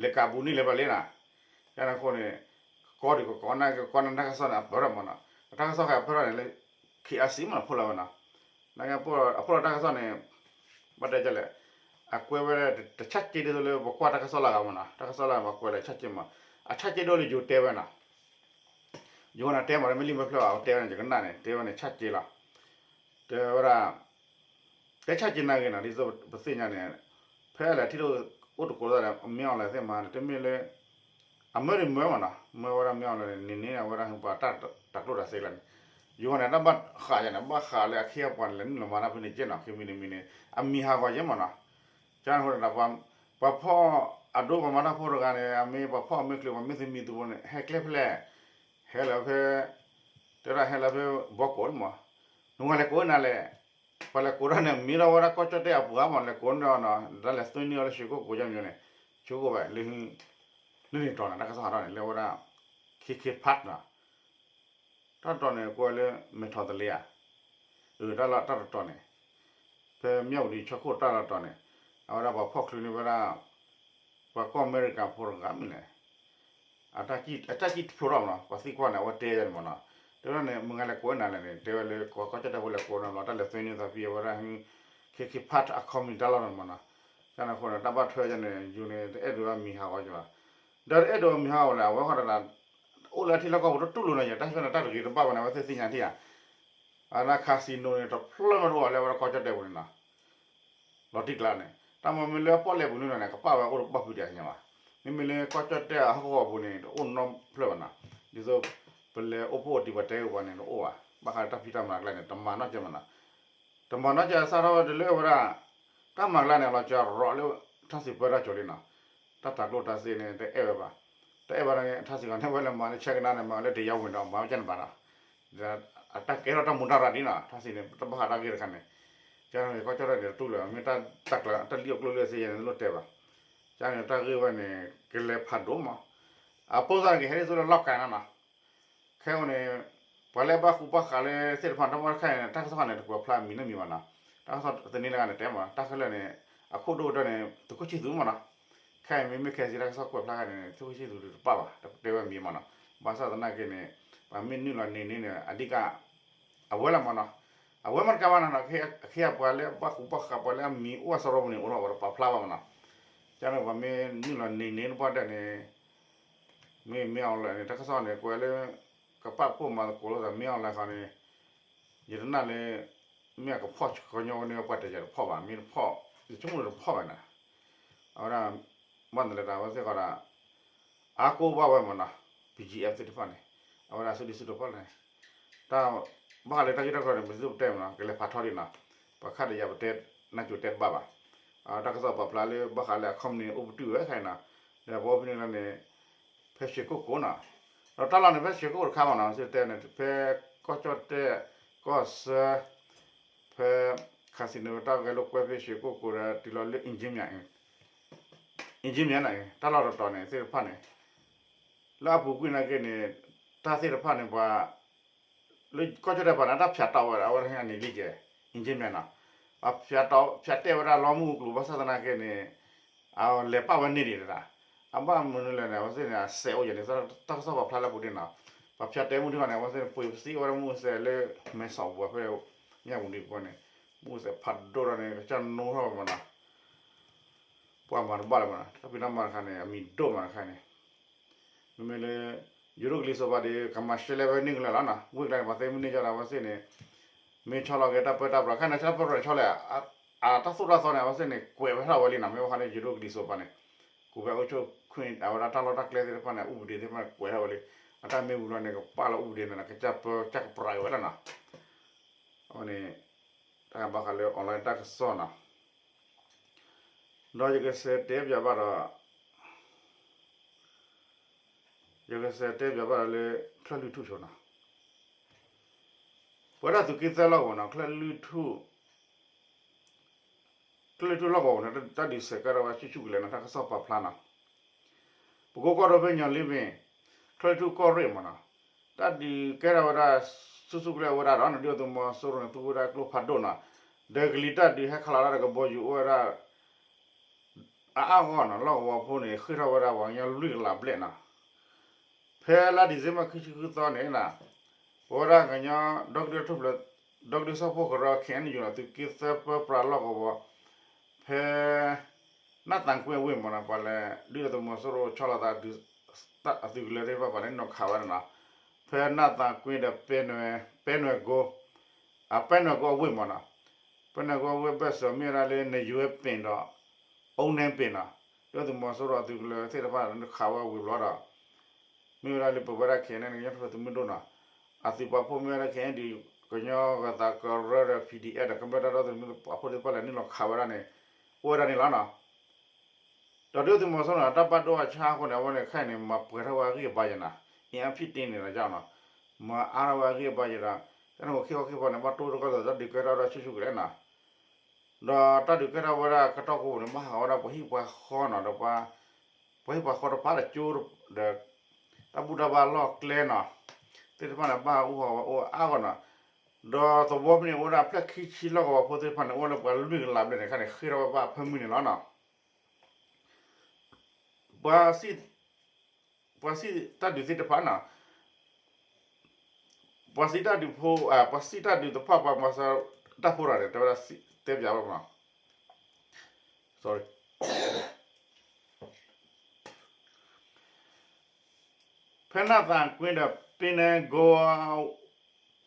လဲၤကးဘူးန့ၣ်လၢၤဘၣ်လံနီၤ, ယဲန့ၣ်အဃိန့ၣ် ကီဒံးကကီနၢ်ကကီနၢ်တၢ်ကစီၣ်န့ၣ် အပၢၢ်ထီၣ်မးနီၤ, တၢ်ကစီၣ်ခဲအံၤအပၢၢ်ထီၣ်န့ၣ်လၢ KIC မးနီၤ ဖိလၢဝဲနီၤ, နကဲအဖိလီၤတၢ်ကစီၣ်န့ၣ် ဘၣ်တဲဒ်လဲၣ်, အကွဲးဝဲဒၣ်တဆၣ်က့ဒ်သိးလၢ ပကွၢ်တၢ်ကစီၣ်လၢအဂၤမးနီၤ, တၢ်ကစီၣ်လၢအဂၤမးကွဲးလၢဆၣ်က့မး, အဆၣ်က့ဒိၣ်လၢယိၤတဲဝဲနီၤ ယိၤန့ၣ်တဲမး တမ့ၢ်လံမ့ၢ်ဖျၢၣ်ဘၣ် အဝဲတဲဝဲန့ၣ် ယကနၣ်န့ၣ် တဲဝဲန့ၣ်ဆၣ်က့လီၤ, တဲဝဲဒၣ် တဲဆၣ်က့နၤဂ့ၤနီၤ ဒ်သိးပသ့ၣ်ညါန့ၣ်, ဖဲလဲၣ်ထံၣ်လိာ်အိၣ်တကိးသးဒီး မ့ၢ်အီၤလဲၣ်သ့ၣ်မၤန့ၣ် တမ့ၢ်လၢ အမၢဒံးမၢမးနီၤ, မၢဝဲဒၣ်မ့ၢ်အီၤလဲၣ်န့ၣ် နံၤန့ၢ်ဝဲဒၣ်ပှၤတၢ်တၤကျိၣ်တၤစ့လီၤန့ၣ်, ယိၤန့ၣ် တၢ်ဘၣ်ဃးယဲန့ၣ် ဘၣ်ဃးလၢအခ့အပှၤန့ၣ် လဲၤနုာ်လီၤမၤတၢ်ဖဲန့ၣ်က့နီၤ ခံမံၤတမံၤန့ၣ် အမံၤဟးဂီၤယဲမးနီၤ, ကန့ၣ်အဃိန့ၣ် ပှၤဖီၣ်အဒိပှၤမၤတၢ်ဖိတဂၤန့ၣ် အမ့ၢ်ပှၤဖီၣ်အမ့ၢ်ချုး ပှၤမ့ၢ်သမံသမိးန့ၣ် ဟဲကျဲဖဲလဲၣ်, ဟဲလီၤဖဲ တဲဒၣ်ဟဲလီၤဖဲဘီကိးမး, နဝဲလဲၤကိးနၤလဲၣ်, ပှၤလဲၤကိးတၢ်န့ၣ် မ့ၢ်လီၤဝဲဒၣ်ကီၢ်ကၠီၣ်တဲၣ်အပှၤမး လဲၤကိးန့ၢ်အီၤနီၤ တၢ်လဲၤသွဲန့ၢ်အီၤလၢဆှ့ကိၣ်ကိးယါမးန့ၣ်, ဆှ့ကိၣ်ဘၣ်လၢ လၢန့ၣ်တီၤန့ၣ် တၢ်ကစီၣ်ဟးထီၣ်န့ၣ် လၢဝဲဒၣ် ခ့ခ့ဖးနီၤ တၢ်တတီၤန့ၣ် ကွဲးလၢမဲာ်ထီၣ်သလ့ဧါ, အၢ တၢ်လီၢ်တၢ်တတီၤန့ၣ်, ဖဲမၠၣ်ဝတံၤဆၢခိၣ်တၢ်လီၢ်တတီၤန့ၣ်, အဝဲဒၣ်ပှၤဖီၣ်ချုးန့ၢ်ဝဲဒၣ် ပှၤကီၢ်အမဲရကၤဖိတဂၤမ့ၢ်လဲၣ်, အတၢ်စံၣ်တဖျိထီၣ်မးနီၤ ပှၤသံကွၢ်န့ၣ် အဝဲတဲယဲန့ၣ်မးနီၤ, တဲဝဲဒၣ်န့ၣ် မုၢ်ဂၤလဲၤကိးနၤလဲၣ်န့ၣ် တဲဝဲလၢကီၢ်ကၠီၣ်တဲၣ်ဖိလဲၤကိးန့ၣ်ဘျီ တၢ်လဲၤသွဲန့ၢ်သးဖဲအဝဲဒၣ် ခ့ခ့ဖးအခီမ့ၢ်တၢ်လီၢ်န့ၣ်မးနီၤ, ကန့ၣ်အဃိန့ၣ် တၢ်ဘၣ်ထွဲယဲန့ၣ် ယိၤန့ၣ် တအဲၣ်ဒိးအမံၤဟးဂီၤယဘၣ်, ဒီးတအဲၣ်ဒိးအမံၤဟးဂီၤလဲၣ် အဝဲဃီတဒၣ် အိၣ်လၢအထံလီၢ်ကီၢ်ပူၤတတူၢ်လိာ်နီၤ ယတၢ်ဟ့ၣ်နီၤတၢ်တဂ့ၤတဘၣ်ဘၣ်န့ၣ် အဝဲသ့ၣ်သ့ၣ်ညါထံၣ်ဧါ, အဝဲဒၣ် casino န့ၣ် တဖျၢၣ်မးတအိၣ်လၢအဝဲဒၣ်ကီၢ်ကၠီၣ်တဲၣ်ပူၤန့ၣ်နီၤ လီၤတံၢ်ကျါန့ၣ် တၢ်မ့မ့ၢ်လၢအပီၣ်လဲၣ်ပူၤန့ၣ်နီၤန့ၣ် ကပာ်ဝဲအိၣ်တဘၣ်ဖုးဒံးညါဘၣ်, မ့မ့ၢ်လၢကီၢ်ကၠီၣ်တဲၣ်အဟီၣ်ကဝီၤပူၤန့ၣ် တအိၣ်နီတဖျၢၣ်ဘၣ်နီၤ, ဒ်သိး ပလဲၤအိၣ်ဖှိၣ်အိၣ်တံၢ်ပှၤတဲဂ့ၢ်ပှၤန့ၣ် တအိၣ်ဘၣ်, ဘၣ်ဃးလၢတၢ်ဖံးတၢ်မၤကျါန့ၣ် တမၤနီၢ်ကဲမးနီၤ, တမၤနီၢ်ကဲစးထီၣ်ဝဲဒၣ်လၢအဝဲဒၣ် တၢ်မၤကျါန့ၣ် လီၤစှၤရီၤလၢ ထါစံးပၢတၢ်ကၠိလံနီၤ, တၢ်တၤကျိၣ်တၤစ့န့ၣ် တအဲၣ်ဝဲဘၣ်, တအဲၣ်ဘၣ်န့ၣ် ထါစံးကီးန့ၣ် ဝဲလဲၤမၤလၢဆဲကနါန့ၣ် မၤဝဲလၢတယါဝ့ၤဒီး မၤဝဲကဲန့ၣ်ဘၣ်နီၤ ဒီးအတၢ်ကဲထီၣ်တၢ်မူတၢ်ရၢ်ဒ်နီၤ ထါစံးန့ၣ် တဘၣ်ဃးတၢ်ဂ့ၢ်တခါန့ၣ်, ကန့ၣ် ကီၢ်ကၠီၣ်တဲၣ်န့ၣ် တတူၢ်လိာ် မ့ၢ်တၢ်တၢ်ကျါ တၢ်လံၣ်အိၣ်ကျိၣ်လၢစ့ယဲန့ၣ် တလိၣ်တဲဘၣ်, ကန့ၣ် တၢ်ဂ့ၢ်ဝဲန့ၣ် ကလဲၤဖးဒိၣ်မး, အပိၢ်သၣ်န့ၣ် ကဟဲဒ်သိးလၢလီၢ်ကၤနီၤနီၤ ခဲအံၤန့ၣ် ပှၤလၢအဘၣ်ဃူဘၣ်ဃးလၢသ့ၣ်တဖၣ် တၢ်မီတခါအံၤန့ၣ် တၢ်ကစီၣ်ခါန့ၣ် တကွဲးဖျါမံၤနီတမံၤဘၣ်နီၤ, တၢ်ကစီၣ်သန့လၢဂၤန့ၣ် တဲမး တၢ်ခဲလၢာ်န့ၣ် အခိၣ်ဒိၣ်ကတၢၢ်န့ၣ် သုးခိၣ်ဆံၣ်သူးမးနီၤ, ခဲအံၤမ့မ့ၢ်ခဲစံးတၢ်ကစီၣ်ကွဲးဖျါခါန့ၣ် သုးခိၣ်ဆံၣ်သူးတပၣ်ဘၣ် တတဲဝဲမံၤမးနီၤ, ဘၣ်ဆၣ်သနာ်က့န့ၣ် ပှၤမ့ၢ်နုာ်လီၤန့ၢ်န့ၢ်န့ၣ် အဓိက အဝဲလီၤမးနီၤ, အဝဲမ့ၢ်တကးဘၣ်နီၤနီၤ အခ့အပှၤလၢအဘၣ်ဃူဘၣ်ဃး ပှၤလၢအမံၤအိၣ်အစီၤရီပူၤန့ၣ် အိၣ်ထီၣ်ဝဲဒီးပာ်ဖျါဘၣ်မးနီၤ, ကန့ၣ် ပှၤမ့ၢ်နုာ်လီၤန့ၢ်န့ၢ်တပှၢ်တၢၢ်န့ၣ် မ့ၢ်မ့ၢ်အီၤလဲၣ်န့ၣ် တၢ်ကစီၣ်န့ၣ် ကွဲးလၢ ကပာ်ဖှိၣ်မၤသကိးလိာ်သးမ့ၢ်အီၤလဲၣ်ခီန့ၣ် ယတနာ်လၢ မ့ၢ်အကဖီၣ်ကညီဝဲန့ၢ်ပှၤတယၤတဖီၣ်ဘၣ် မ့ၢ်တဖီၣ် ယဆိကမိၣ်တဖီၣ်ဘၣ်န့ၣ် အဝဲဒၣ် ဘၣ်နလဲၤတၢ်ဝဲသ့ၣ်ဃီဒီး အါကိးဘၣ်ဝဲမးနီၤ BGF သ့ၣ်တဖၣ်န့ၣ် အဝဲဒၣ်အစုဒုးစုတီၤဖီၣ်န့ၣ် တၢ် ဘၣ်ဃးလၢတၢ်ဂ့ၢ်တၢ်ကျိၤန့ၣ် ပသုတတဲမးနီၤ ကလဲၤဖးထီဒံးနီၤ ပှၤခါတယၤပတဲ နၢ်ကၠိတဲတဘၣ်ဘၣ် တၢ်ကစီၣ်ပာ်ဖျါလၢဘၣ်ဃးလၢအခီပနံၣ်အိၣ်ပတုာ်ဝဲခဲအံၤနီၤ ဒီးပအိၣ်ဖဲန့ၣ်လီၤန့ၣ် ဖဲရွှေကုက္ကိုနီၤ ဒီးတၢ်လီၢ်န့ၣ် ဖဲရွှေကုက္ကိုတခါမးနီၤ သုတဲန့ၣ် ဖဲကီၢ်ကၠီၣ်တဲၣ် ကီၢ်ဆၢ ဖဲ casino တၢ်ဂဲၤလိာ်ကွဲဖဲရွှေကုက္ကိုဒီး တုၤလီၤလၢ အင်ဂျင်မံၤန့ၣ် တၢ်လီၢ်တတီၤန့ၣ် သ့ၣ်တဖၣ်န့ၣ် လၢအပူၤကွံာ်နာ်က့န့ၣ် တၢ်သ့ၣ်တဖၣ်န့ၣ် ပှၤ လၢကီၢ်ကၠီၣ်တဲၣ်ပှၤန့ၣ် တၢ်ဖၠးတီဝဲဒၣ် အဝဲဒၣ်န့ၣ်လံကဲ အင်ဂျင်မံၤနီၤ ပှၤဖၠးတီ ဖၠးတဲာ်ဝဲဒၣ်လီမုၢ်အကျိၤ ဘၣ်ဆၣ်သနာ်က့န့ၣ် အလဲၤပာ်ဝဲန့ၢ်ဒံးတဒၣ် အဘၣ်မနုၤလဲၣ်န့ၣ် အဝဲသ့ၣ်န့ၣ် အစဲးအိၣ်ယဲၢ်န့ၣ် တၢ်ကစီၣ်ပာ်ဖျါလၢအပူၤန့ၣ်နီၤ ပှၤဖၠးတဲာ်မုၢ်ထံၣ်ဃီန့ၣ် အဝဲသ့ၣ်န့ၣ် ပှ့ၤပသံဝဲဒၣ်မုၢ်စဲးလၢ မဲဆီးပူၤဖဲ မ့ၢ်အပူၤဒံးပူၤန့ၣ် မူသဲးဖးဒိၣ်ဒီးန့ၣ် ကစၢ်နိထီၣ်ဝဲမးနီၤ, ပှၤမၤတဘၣ်လၢၤမးနီၤ, တၢ်ဖံးတၢ်မၤတခါန့ၣ် အမံၤဒိၣ်မးတခါန့ၣ်, မ့မ့ၢ်လၢ ယိၤဒိၣ်ကလံၤစိးပၤဒီး ကမၤရှဲလဲဝဲန့ၢ်ကလၢာ်လီၤနီၤ, ဝ့ၢ်ကျါန့ၣ် ပှၤသ့မုၢ်န့ၢ်ကဒီးအဝဲသ့ၣ်န့ၣ်, မ့ၢ်ဆီလီၤက့ၤတၢ်ပၢတၢ်ပြး ခဲန့ၣ် တၢ်ပၢပြးန့ၣ်ဆီလဲၣ်, အတၢ်သိၣ်တၢ်သီန့ၣ် အဝဲသ့ၣ်န့ၣ် ကွဲးဝဲထီၣ်ဝဲလံနီၤ, မ့ၢ်ဘၣ်ဃးဒီး ယိၤဒိၣ်ကလံၤစိးပၤန့ၣ်, ကိးဖဲအိၣ်ဆိၣ်ခွင့် အဝဲဒၣ်တၢ်လီၢ်တၢ်ကျဲသ့ၣ်တဖၣ်န့ၣ် အူပဒ့သ့ၣ်တဖၣ်န့ၣ် ကွဲးထီၣ်ဝဲလံ, အတၢ်မ့ၢ်ဝံၤလီၤန့ၣ် ကပာ်လီၤအူပဒ့န့ၣ် ကစၢ်ပၢကစၢ်ကပြးဝဲလီၤနီၤ, အဝဲန့ၣ် တၢ်ဘၣ်ဃးလၢ online တၢ်ကစီၣ်နီၤ, ဒီးယကစးတဲပၠးဘၣ်ဒီး ယကစးတဲပၠးဘၣ်ဒီးလၢ ချၢၣ်လွံၢ်ထူၣ်ဆိနီၤ, ပဝဲဒၣ်သုးက့သၢလီၢ်ကဝီၤနီၤ, ချၢၣ်လွံၢ်ထူၣ် ချၢၣ်လွံၢ်ထူၣ်လီၢ်ကဝီၤန့ၣ် တၢ်ဒုးစဲးကဲထီၣ်ဝဲဆူၣ်ဆူၣ်ကလဲာ်နီၤ, တၢ်ကစီၣ်ပာ်ဖျါနီၤ, ပကိးကီၢ်ဒီဘ့ၣ်ညါလံမ့ၢ် ချၢၣ်လွံၢ်ထူၣ်ကီၢ်ရ့ၣ်မးနီၤ, တၢ်ဒုးကဲထီၣ်ဝဲဒၣ် ဆူၣ်ဆူၣ်ကလဲာ်ဝဲဒၣ်ဒီး ဒုၣ်ဒါသုးမီၤစိရိၤန့ၣ် သူဝဲဒၣ်ကျိဖးဒိၣ်နီၤ, ဒီးကလံၤတၢ်ဒုးဟဲခးလီၤတၢ်ဒီးကဘီယူၤအိၣ်ဝဲဒၣ် အါအါဂီၢ်နီၤ, လီၢ်ကဝီၤဖိန့ၣ် ဃ့ၢ်ထီၣ်ဝဲဒၣ်ပှၤကညီလွံၢ်ကလးဘျဲၣ်နီၤ, ဖဲလါ December ခံဆံဃုသီန့ၣ်နီၤ, ပဝဲဒၣ်ကညီ ဒီကလုာ်တၢ်ထူၣ်ဖျဲး ဒီကလုာ်စၢဖှိၣ်ကရၢ ခ့ၣ်အဲၣ်ယူၣ်နီၤ, သုးက့သၢပၢပြးလီၢ်ကဝီၤ ဖဲ နၢ်သးကွ့အဝ့ၢ်မးနီၤ, ပှၤလဲၤ ဒုၣ်ဒါသုးမီၤစိရိၤဆီလီၤသး အသုးကလၢၤသ့ၣ်တဖၣ် ပှၤလဲၤနုာ်လီၤခးဝဲဒၣ်နီၤ, ဖဲနၢ်သးကွ့ဒီး ပဲနွဲၣ်ကိ အပဲနွဲၣ်ကိအဝ့ၢ်မးနီၤ, ပဲနွဲၣ်ကိအဝ့ၢ်ဘၢၣ်စၢၤ မ့ၢ်ဝဲဒၣ်လၢ နယွဲပ့ၤဒီး အိၣ်နဲပ့ၤနီၤ, ဒုၣ်ဒါသုးမီၤစိရိၤအသုးကလၢၤသ့ၣ်တဖၣ် နုာ်လီၤခးဝဲဝံၤဘျီဒီး မ့ၢ်ဝဲဒၣ်လၢပဝဲဒၣ် ခ့ၣ်အဲၣ်အဲၣ် ကညီထူၣ်ဖျဲးသုးမုၢ်ဒိၣ်နီၤ, အသုးပာ်ဖှိၣ်မ့ၢ်ဝဲဒၣ် ခ့ၣ်အဲၣ်ယူၣ် ကညီဂၤသးကရၢဒီး ပီၣ်ဒံၣ်အဲၣ် ဒီးကမျၢၢ်တၢ်ဒီသဒၢသုးမုၢ်ဒိၣ်ပာ်ဖှိၣ်သ့ၣ်တဖၣ်လဲၤနုာ်လီၤခးဝဲဒၣ်န့ၣ် အိၣ်ဝဲဒၣ်န့ၣ်လီၤနီၤ. ဒီးဒုၣ်ဒါသုးမီၤစိရိၤန့ၣ် တၢ်ဘၣ်ဒိအဆါအဃိန့ၣ် အဝဲန့ၣ်ခဲအံၤန့ၣ် မၤပှဲၤထီၣ်ဝဲအဂံၢ်အဘါယဲနီၤ, အင်အားဖြည့်တင်းန့ၣ်လီၤနီၤ, မၤအါထီၣ်ဝဲအဂံၢ်အဘါယဲဒီး တၢ်န့ၣ်ဟီၣ်ခိၣ်ဟီၣ်က့ၤပှၤန့ၣ် ဘၣ်တိၢ်တကီၢ်သး တၢ်ဒုးကဲထီၣ်ဒီးဆူၣ်ဆူၣ်ကလဲာ်နီၤ. ဒီးတၢ်ဒုးကဲထီၣ်ဝဲဒၣ်ကတီၢ်ကိးပူၤန့ၣ် ဘၣ်ဟးဂီၤဝဲဒၣ်ပှၤဟံၣ်ပှၤဃီနီၤ, ဒီးပှၤဟံၣ်ပှၤဃီတဖၣ်ဒီးကၠိဒီး တၢ်ဘူၣ်တၢ်ဘါလီၢ်ကျဲနီၤ သ့ၣ်တဖၣ်န့ၣ် ဘၣ်အူဟးဂီၤဝဲအိၣ်အါဂီၢ်နီၤ. ဒီးသဝီဖဲန့ၣ် အိၣ်ဝဲဒၣ်ဖျၢၣ်ခံဆံလီၢ်ကဝီၤဖိသ့ၣ်တဖၣ်န့ၣ် အိၣ်လၢပှၤလွံၢ်ကလးဘျဲၣ်န့ၣ် ခဲန့ၣ် ဃ့ၢ်ထီၣ်ဝဲဘၣ်အဖၢမုၢ်န့ၣ်လီၤနီၤ. ပှၤစံၣ် ပှၤစံၣ်တၢ်ဒုးသ့ၣ်တဖၣ်နီၤ, ပှၤစံၣ်တၢ်ဒုးဖိ ပှၤစံၣ်တၢ်ဒုးတဖၣ် ပှၤမၤစၢၤ တၢ်ဖိတဂၤန့ၣ် တဲဝဲဒၣ် တဲပၠးဝဲမး sorry ဖဲနၢ်သးကွ့ဒီး ပဲနွဲၣ်ကိ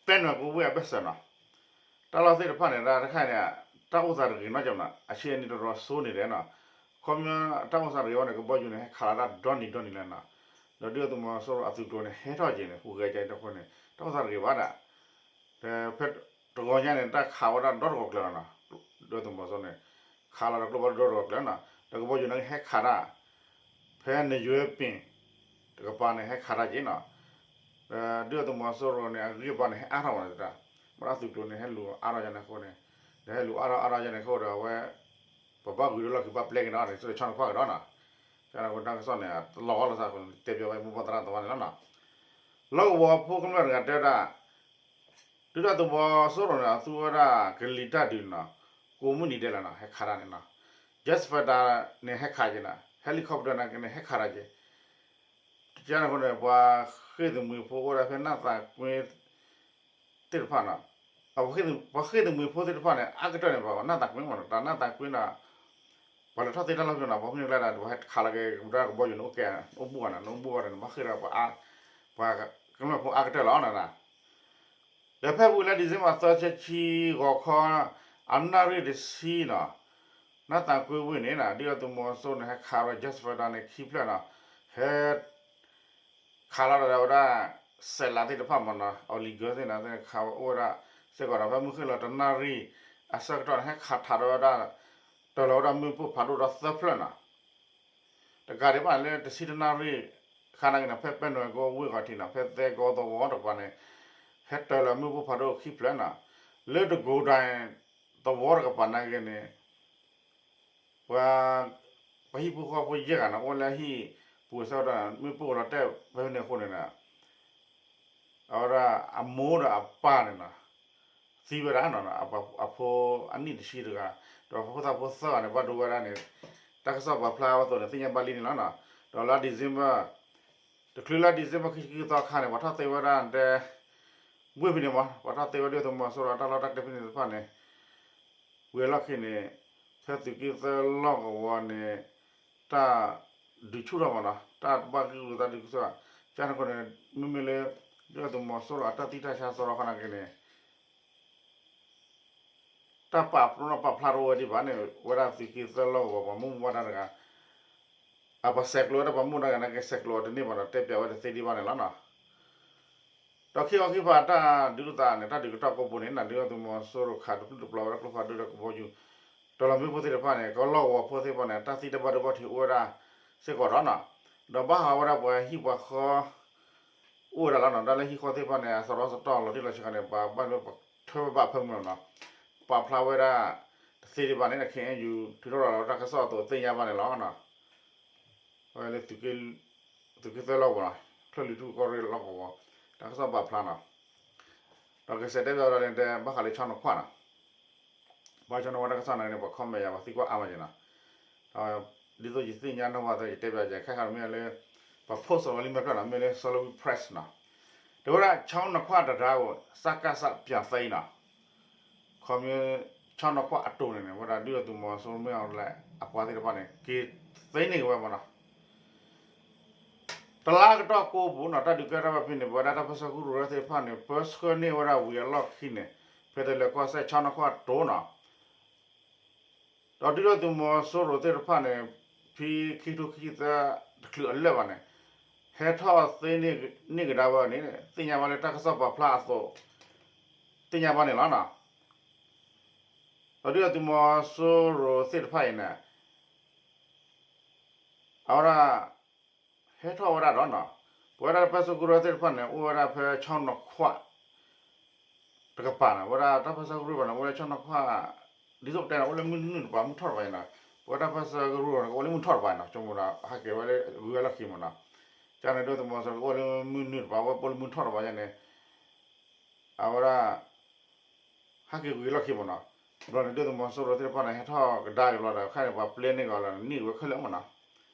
ပဲနွဲၣ်ကိဝ့ၢ်အဘၢၣ်စၢၤနီၤ, တၢ်လီၢ်သ့ၣ်တဖၣ်န့ၣ် တၢ်တခါန့ၣ် တၢ်အိၣ်သးတဂ့ၤနီတမံၤနီၤ, အဆံးအနံၤတရီၤစိန့ၣ်ဒီးနီၤ, ခီပညီတၢ်အိၣ်သးတဂ့ၤဝဲန့ၣ် ကဘီယူၤန့ၣ် ဟဲခးလီၤတၢ်ဒီနံၤဒီနံၤလီၤနီၤ, ဒီးဒုၣ်ဒါသုးမီၤစိရိၤအသုးကျိၤန့ၣ် ဟဲထီၣ်က့ၤန့ၣ် ဟူးဂဲၤက့ၤတဃိန့ၣ် တၢ်အိၣ်သးတဂ့ၤဘၣ်ဒၣ် ဖဲတဂီၤညါန့ၣ် တၢ်ခးဝဲဒၣ်ဒီတကီၢ်ကျၢၤလီၤနီၤ, ဒုၣ်ဒါသုးမီၤစိရိၤန့ၣ် ခးလီၤဒီးကျိဖးဒိၣ်ဒီတကီၢ်ကျၢၤနီၤ, ဒီးကဘီယူၤန့ၣ်ဟဲခးတၢ် ဖဲနယွဲပ့ၤ တကပၤန့ၣ် ဟဲခးတၢ်က့ၤနီၤ, ဒုၣ်ဒါသုးမီၤစိရိၤန့ၣ် အဂံၢ်အဘါန့ၣ် ဟဲအါထီၣ်ဝဲန့ၣ်တဒၣ်, ဘၣ်ဒီးသုးကျိၤန့ၣ် ဟဲလူၤအါထီၣ်ယါန့ၣ်အဃိန့ၣ်, ဒီးဟဲလူၤအါထီၣ်အါထီၣ်ယါန့ၣ်အဃိဒီး အဝဲ ပဘၣ်ဂုာ်ဒီးလီၢ်ခံဘၣ်ပျဲက့ၤနီၤန့ၣ် ဆိကမိၣ်တၢ်ကစီၣ်န့ၣ် တလီၤဂီၢ်လီၤသးအဃိန့ၣ် တဲပၠးဝဲမိၢ်ပှၢ်သရၣ်သမါန့ၣ်လီၤနီၤ. လီၢ်ကဝီၤဖိကမျၢၢ်တဂၤတဲဝဲဒၣ် ဒုၣ်ဒါသုးမီၤစိရိၤန့ၣ် အသူဝဲဒၣ်ကလံၤတၢ်ဒုးနီၤ, ကိးမုၢ်နံၤဒဲးလီၤနီၤ ဟဲခးတၢ်န့ၣ်နီၤ, jet fighter န့ၣ် ဟဲခးက့ၤနီၤ, helicopter န့ၣ် ဟဲခးတၢ်က့ၤ ကန့ၣ်အဃိန့ၣ် ပှၤဃ့ၢ်သမံဖိအိၣ်ဒၣ်ဖဲနၢ်သးကွ့ သ့ၣ်တဖၣ်နီၤ, ပှၤဃ့ၢ်သမံဖိသ့ၣ်တဖၣ်န့ၣ် အါကတၢၢ်န့ၣ် ပှၤနၢ်သးကွ့မးနီၤ, တၢ်နၢ်သးကွ့နီၤ, ပှၤလဲၤထီၣ်သ့တၢ်လီၢ်ဖဲနီၤ, ပှၤဖဲန့ၣ်ကျဲဒၣ် ပှၤဟဲခးလီၤက့ၤ ကဘီယူၤန့ၣ် အိၣ်ကဲ အိၣ်ဘူးဘၣ်နီၤ, အိၣ်ဘူးဘၣ်ဒီး ဘၣ်ဃ့ၢ်ဒီး ပှၤကမျၢၢ်ဖိအါကတၢၢ်လီၤနီၤ. ဒီးဖဲဝံၤလၢ December သၢဆံခံ ဂီၤခီ အနၣ်ရံၣ်တဆံနီၤ, နၢ်သးကွ့ဝ့ၢ်န့ၣ်နီၤ ဒုၣ်ဒါသုးမီၤစိရိၤန့ၣ် ဟဲခးဒီး jet fighter န့ၣ် ခံဖျၢၣ်နီၤ, ဟဲ ခးလီၤဒီးဝဲဒၣ် စဲးလးသ့ၣ်တဖၣ်မးနီၤ, အီလံၤကၢသ့ၣ်နီၤ ခးဝဲအိၣ်ဝဲဒၣ်စ့ၢ်ကီးဒီး ဖဲမုၢ်ဃ့ၢ်လီၤတနၣ်ရံၣ်အဆၢကတီၢ်န့ၣ် ဟဲခးထးဒီးဝဲဒၣ် တၢၤလီၤဝဲဒၣ်မ့ၣ်ပိၢ်ဖးဒိၣ်ဒီးသၢဖျၢၣ်နီၤ. တကးဒံးဘၣ်လၢတဆံတနၣ်ရံၣ် ခါနာ်က့န့ၣ် ဖဲပဲနွဲၣ်ကိဝ့ၢ်ဂီၤထံးနီၤ ဖဲသဲကီသဝီတကပၤန့ၣ် ဟဲတၢၤလီၤမ့ၣ်ပိၢ်ဖးဒိၣ်ခံဖျၢၣ်နီၤ, လၢတကိးဒၣ်သဝီတကပၤနာ်က့န့ၣ် ပှၤ ပှၤဟံၣ်ဖိဃီဖိယဲၢ်ဂၤန့ၣ် အိၣ်လၢဟံၣ်ပူၤအဆၢကတီၢ် မ့ၣ်ပိၢ်လီၤတဲာ်ဖဲန့ၣ်အဃိန့ၣ် အဝဲဒၣ်အမိၢ်ဒီးအပၢ်န့ၣ်နီၤ သံဝဲဒၣ်နီၤ, အဖိအနံၣ်တဆံတဂၤ ဒီးဖိသၣ်ဖိသၢဂၤန့ၣ် ဘၣ်ဒိဝဲဒၣ်န့ၣ် တၢ်ကစီၣ်ပာ်ဖျါဝဲအသိးန့ၣ် သ့ၣ်ညါဘၣ်လံန့ၣ်လီၤနီၤ. ဒီးလါ December တချုးလါ December ခံဆံခံသီအခါန့ၣ် ပှၤထီၣ်သ့ဝဲဒၣ်တဲ ဝ့ၢ်ဖဲန့ၣ်မး ပှၤထီၣ်သ့ဝဲဒၣ်သုးမီၤစိရိၤတၢ်လီၢ်တၢ်ကျဲဖဲန့ၣ်တဖၣ်န့ၣ် ဝံၤအလီၢ်ခံန့ၣ် ဖဲသုးက့သၢလီၢ်ကဝီၤန့ၣ် တၢ်ဒုးဆူၣ်ထီၣ်မးနီၤ, တၢ်ဘၣ်ဂံၢ်ဂုာ်သးဒုးကသၢၣ်, ကန့ၣ်အဃိန့ၣ် မ့မ့ၢ်လၢ ဒုၣ်ဒါသုးမီၤစိရိၤအတၢ်သံတၢ်ဆါသရီခီနာ်က့န့ၣ် တၢ်ပာ်ပနီၣ်ပာ်ဖျါတအိၣ်ဝဲဒံးဘၣ်န့ၣ် ဝဲဒၣ်သုးက့သၢလီၢ်ကဝီၤ ပှၤမုၢ်မုၢ်ဝါတၢ်တဂၤ အပှၤဆဲးကျိးဝဲဒၣ်ပှၤမုၢ်တၢ်တဂၤနာ်က့ ဆဲးကျိးအီၤတန့ၢ်ဘၣ်ဒီး တဲပၠးဝဲတသ့ဒံးဘၣ်န့ၣ်လီၤနီၤ. ဒီးခံခီခံကပၤတၢ်ဒုးလိာ်သးန့ၣ် တၢ်ဒုးကတီၢ်ကိးပူၤန့ၣ် ဒုၣ်ဒါသုးမီၤစိရိၤခးတပျုၢ်တပျီၤဝဲဒၣ်ကျိဖးဒိၣ်ဒီးကဘီယူၤ တလီၤမ့ၣ်ပိၢ်သ့ၣ်တဖၣ်န့ၣ် ကလီၢ်ကဝီၤဖိသ့ၣ်တဖၣ်န့ၣ် တၢ်သံတၢ်ဘၣ်ဒိဘၣ်ထံးအိၣ်ဝဲဒၣ်စ့ၢ်ကီးဒီးနီၤ, ဒီးဘၣ်ဃးဝဲဒၣ်ပှၤဟံၣ်ပှၤဃီ အိၣ်ဝဲဒၣ်လီၤနီၤ, တၢ်လၢဟံၣ်ဃီသ့ၣ်တဖၣ်န့ၣ် အစရီစတီၢ်လီၤတံၢ်လီၤဆဲးခါန့ၣ် ပှၤဘၣ်မ့ၢ်ပှၤထၢဝဲဘၣ်ဖၢမုၢ်လီၤနီၤ, ပာ်ဖျါဝဲဒၣ်တသ့ဒံးဘၣ်န့ၣ် ခဲအံၤယူၤ ထုးထီၣ်ရၤလီၤတၢ်ကစီၣ်အသိးသ့ၣ်ညါဘၣ်န့ၣ်လီၤနီၤ. အဝဲလၢ သုးက့သၢလီၢ်ကဝီၤနီၤ, ချၢၣ်လွံၢ်ထူၣ်ကီၢ်ရ့ၣ်လီၢ်ကဝီၤ တၢ်ကစီၣ်ပာ်ဖျါနီၤ, ဒီးကစဲးတဲဘၣ်ဝဲဒၣ်န့ၣ် တဲဘၣ်ဃးလၢဆီနီၤခွၣ်နီၤ, ပှၤဆီနီၤခွၣ်တၢ်ကစီၣ်န့ၣ် ပှၤ comment ယၤ ပှၤသံကွၢ်အါမးက့ၤနီၤ, ဒ်သိးယသ့ၣ်ညါနီၣ်ဝဲသ့ ယတဲဘၣ်ယဲ ခဲခါမ့ၢ်လၢ ပှၤ post ဝဲလံမ့ၢ်ဖျၢၣ်နီၤ, မ့ၢ်လၢ Salween Press နီၤ, တဲဝဲဒၣ်ဆီနီၤခွၣ်တဒါအိၣ် စကစ ပြန်သိမ်းနီၤ ခီမ့ၢ် ဆီနီၤခွၣ်အတိၤန့ၣ်န့ၣ် ဝဲဒၣ်ဒုၣ်ဒါသုးမီၤစိရိၤမ့ၢ်အီၤလၢ အပှၤသ့ၣ်တဖၣ်န့ၣ် က့ၤသိမ်းန့ၢ်က့ၤဝဲမးနီၤ. တလါကတီၢ်ကိးပူၤနီၤ တၢ်ဒုးကဲထီၣ်ဝဲဖဲန့ၣ် ပဝဲဒၣ်တၢ်ပၢဆှၢကရူၢ်သ့ၣ်တဖၣ်န့ၣ် ပၢဆှၢန့ၢ်ဝဲဒၣ်ဝံၤအလီၢ်ခံန့ၣ် ဖဲတလၢၤကီၢ်စဲၣ်ဆီနီၤခွၣ်တိၤနီၤ ဒီးဒုၣ်ဒါသုးမီၤစိရိၤသ့ၣ်တဖၣ်န့ၣ် ဖဲခံကထိခံဆံသၢ တချုးအလၢာ်ဘၣ်န့ၣ် ဟဲထီၣ်သ့န့ၢ်ကဒါဝဲန့ၣ် သ့ၣ်ညါဘၣ်လၢတၢ်ကစီၣ်ပာ်ဖျါအသိး သ့ၣ်ညါဘၣ်န့ၣ်လီၤနီၤ. ဒီးဒုၣ်ဒါသုးမီၤစိရိၤသ့ၣ်တဖၣ်အံၤန့ၣ် အဝဲဒၣ် ဟဲထီၣ်ဝဲဒၣ်ဒီးနီၤ ပဝဲဒၣ်တၢ်ပၢဆှၢကရူၢ်သ့ၣ်တဖၣ်န့ၣ် အိၣ်ဝဲဒၣ်ဖဲဆီနီၤခွၣ် တကပၤန့ၣ် ဝဲဒၣ်တၢ်ပၢဆှၢကရူၢ်ဘၣ်န့ၣ် အိၣ်ဝဲဒၣ်ဆီနီၤခွၣ် ဒ်သိးပတဲန့ၣ် အိၣ်လၢမုၢ်နုာ်တပၤမုၢ်ထီၣ်တပၤအံၤနီၤ ပဝဲတၢ်ပၢဆှၢကရူၢ်န့ၣ် ကအိၣ်လၢမုၢ်ထီၣ်တပၤအံၤနီၤ ဆိကမိၣ်ဒီး ဟဲက့ၤဝဲလၢဂုၤဝဲလီၢ်ခံမးနီၤ ကန့ၣ်ဒုၣ်ဒါသုးမီၤစိရိၤကအိၣ်လၢမုၢ်နုာ်တပၤ ဝဲပအိၣ်လၢမုၢ်ထီၣ်တပၤယဲန့ၣ် အဝဲဒၣ် ဟဲက့ၤဂုၤလီၢ်ခံမးနီၤ ဘျီန့ၣ်ဒုၣ်ဒါသုးမီၤစိရိၤသ့ၣ်တဖၣ်န့ၣ် ဟဲထီၣ်ကဒါက့ၤဘျီဒီး ခဲန့ၣ် ပှၤပျဲန့ၢ်က့ၤအီၤလီၤ န့ၢ်ဝဲခဲလၢာ်မးနီၤ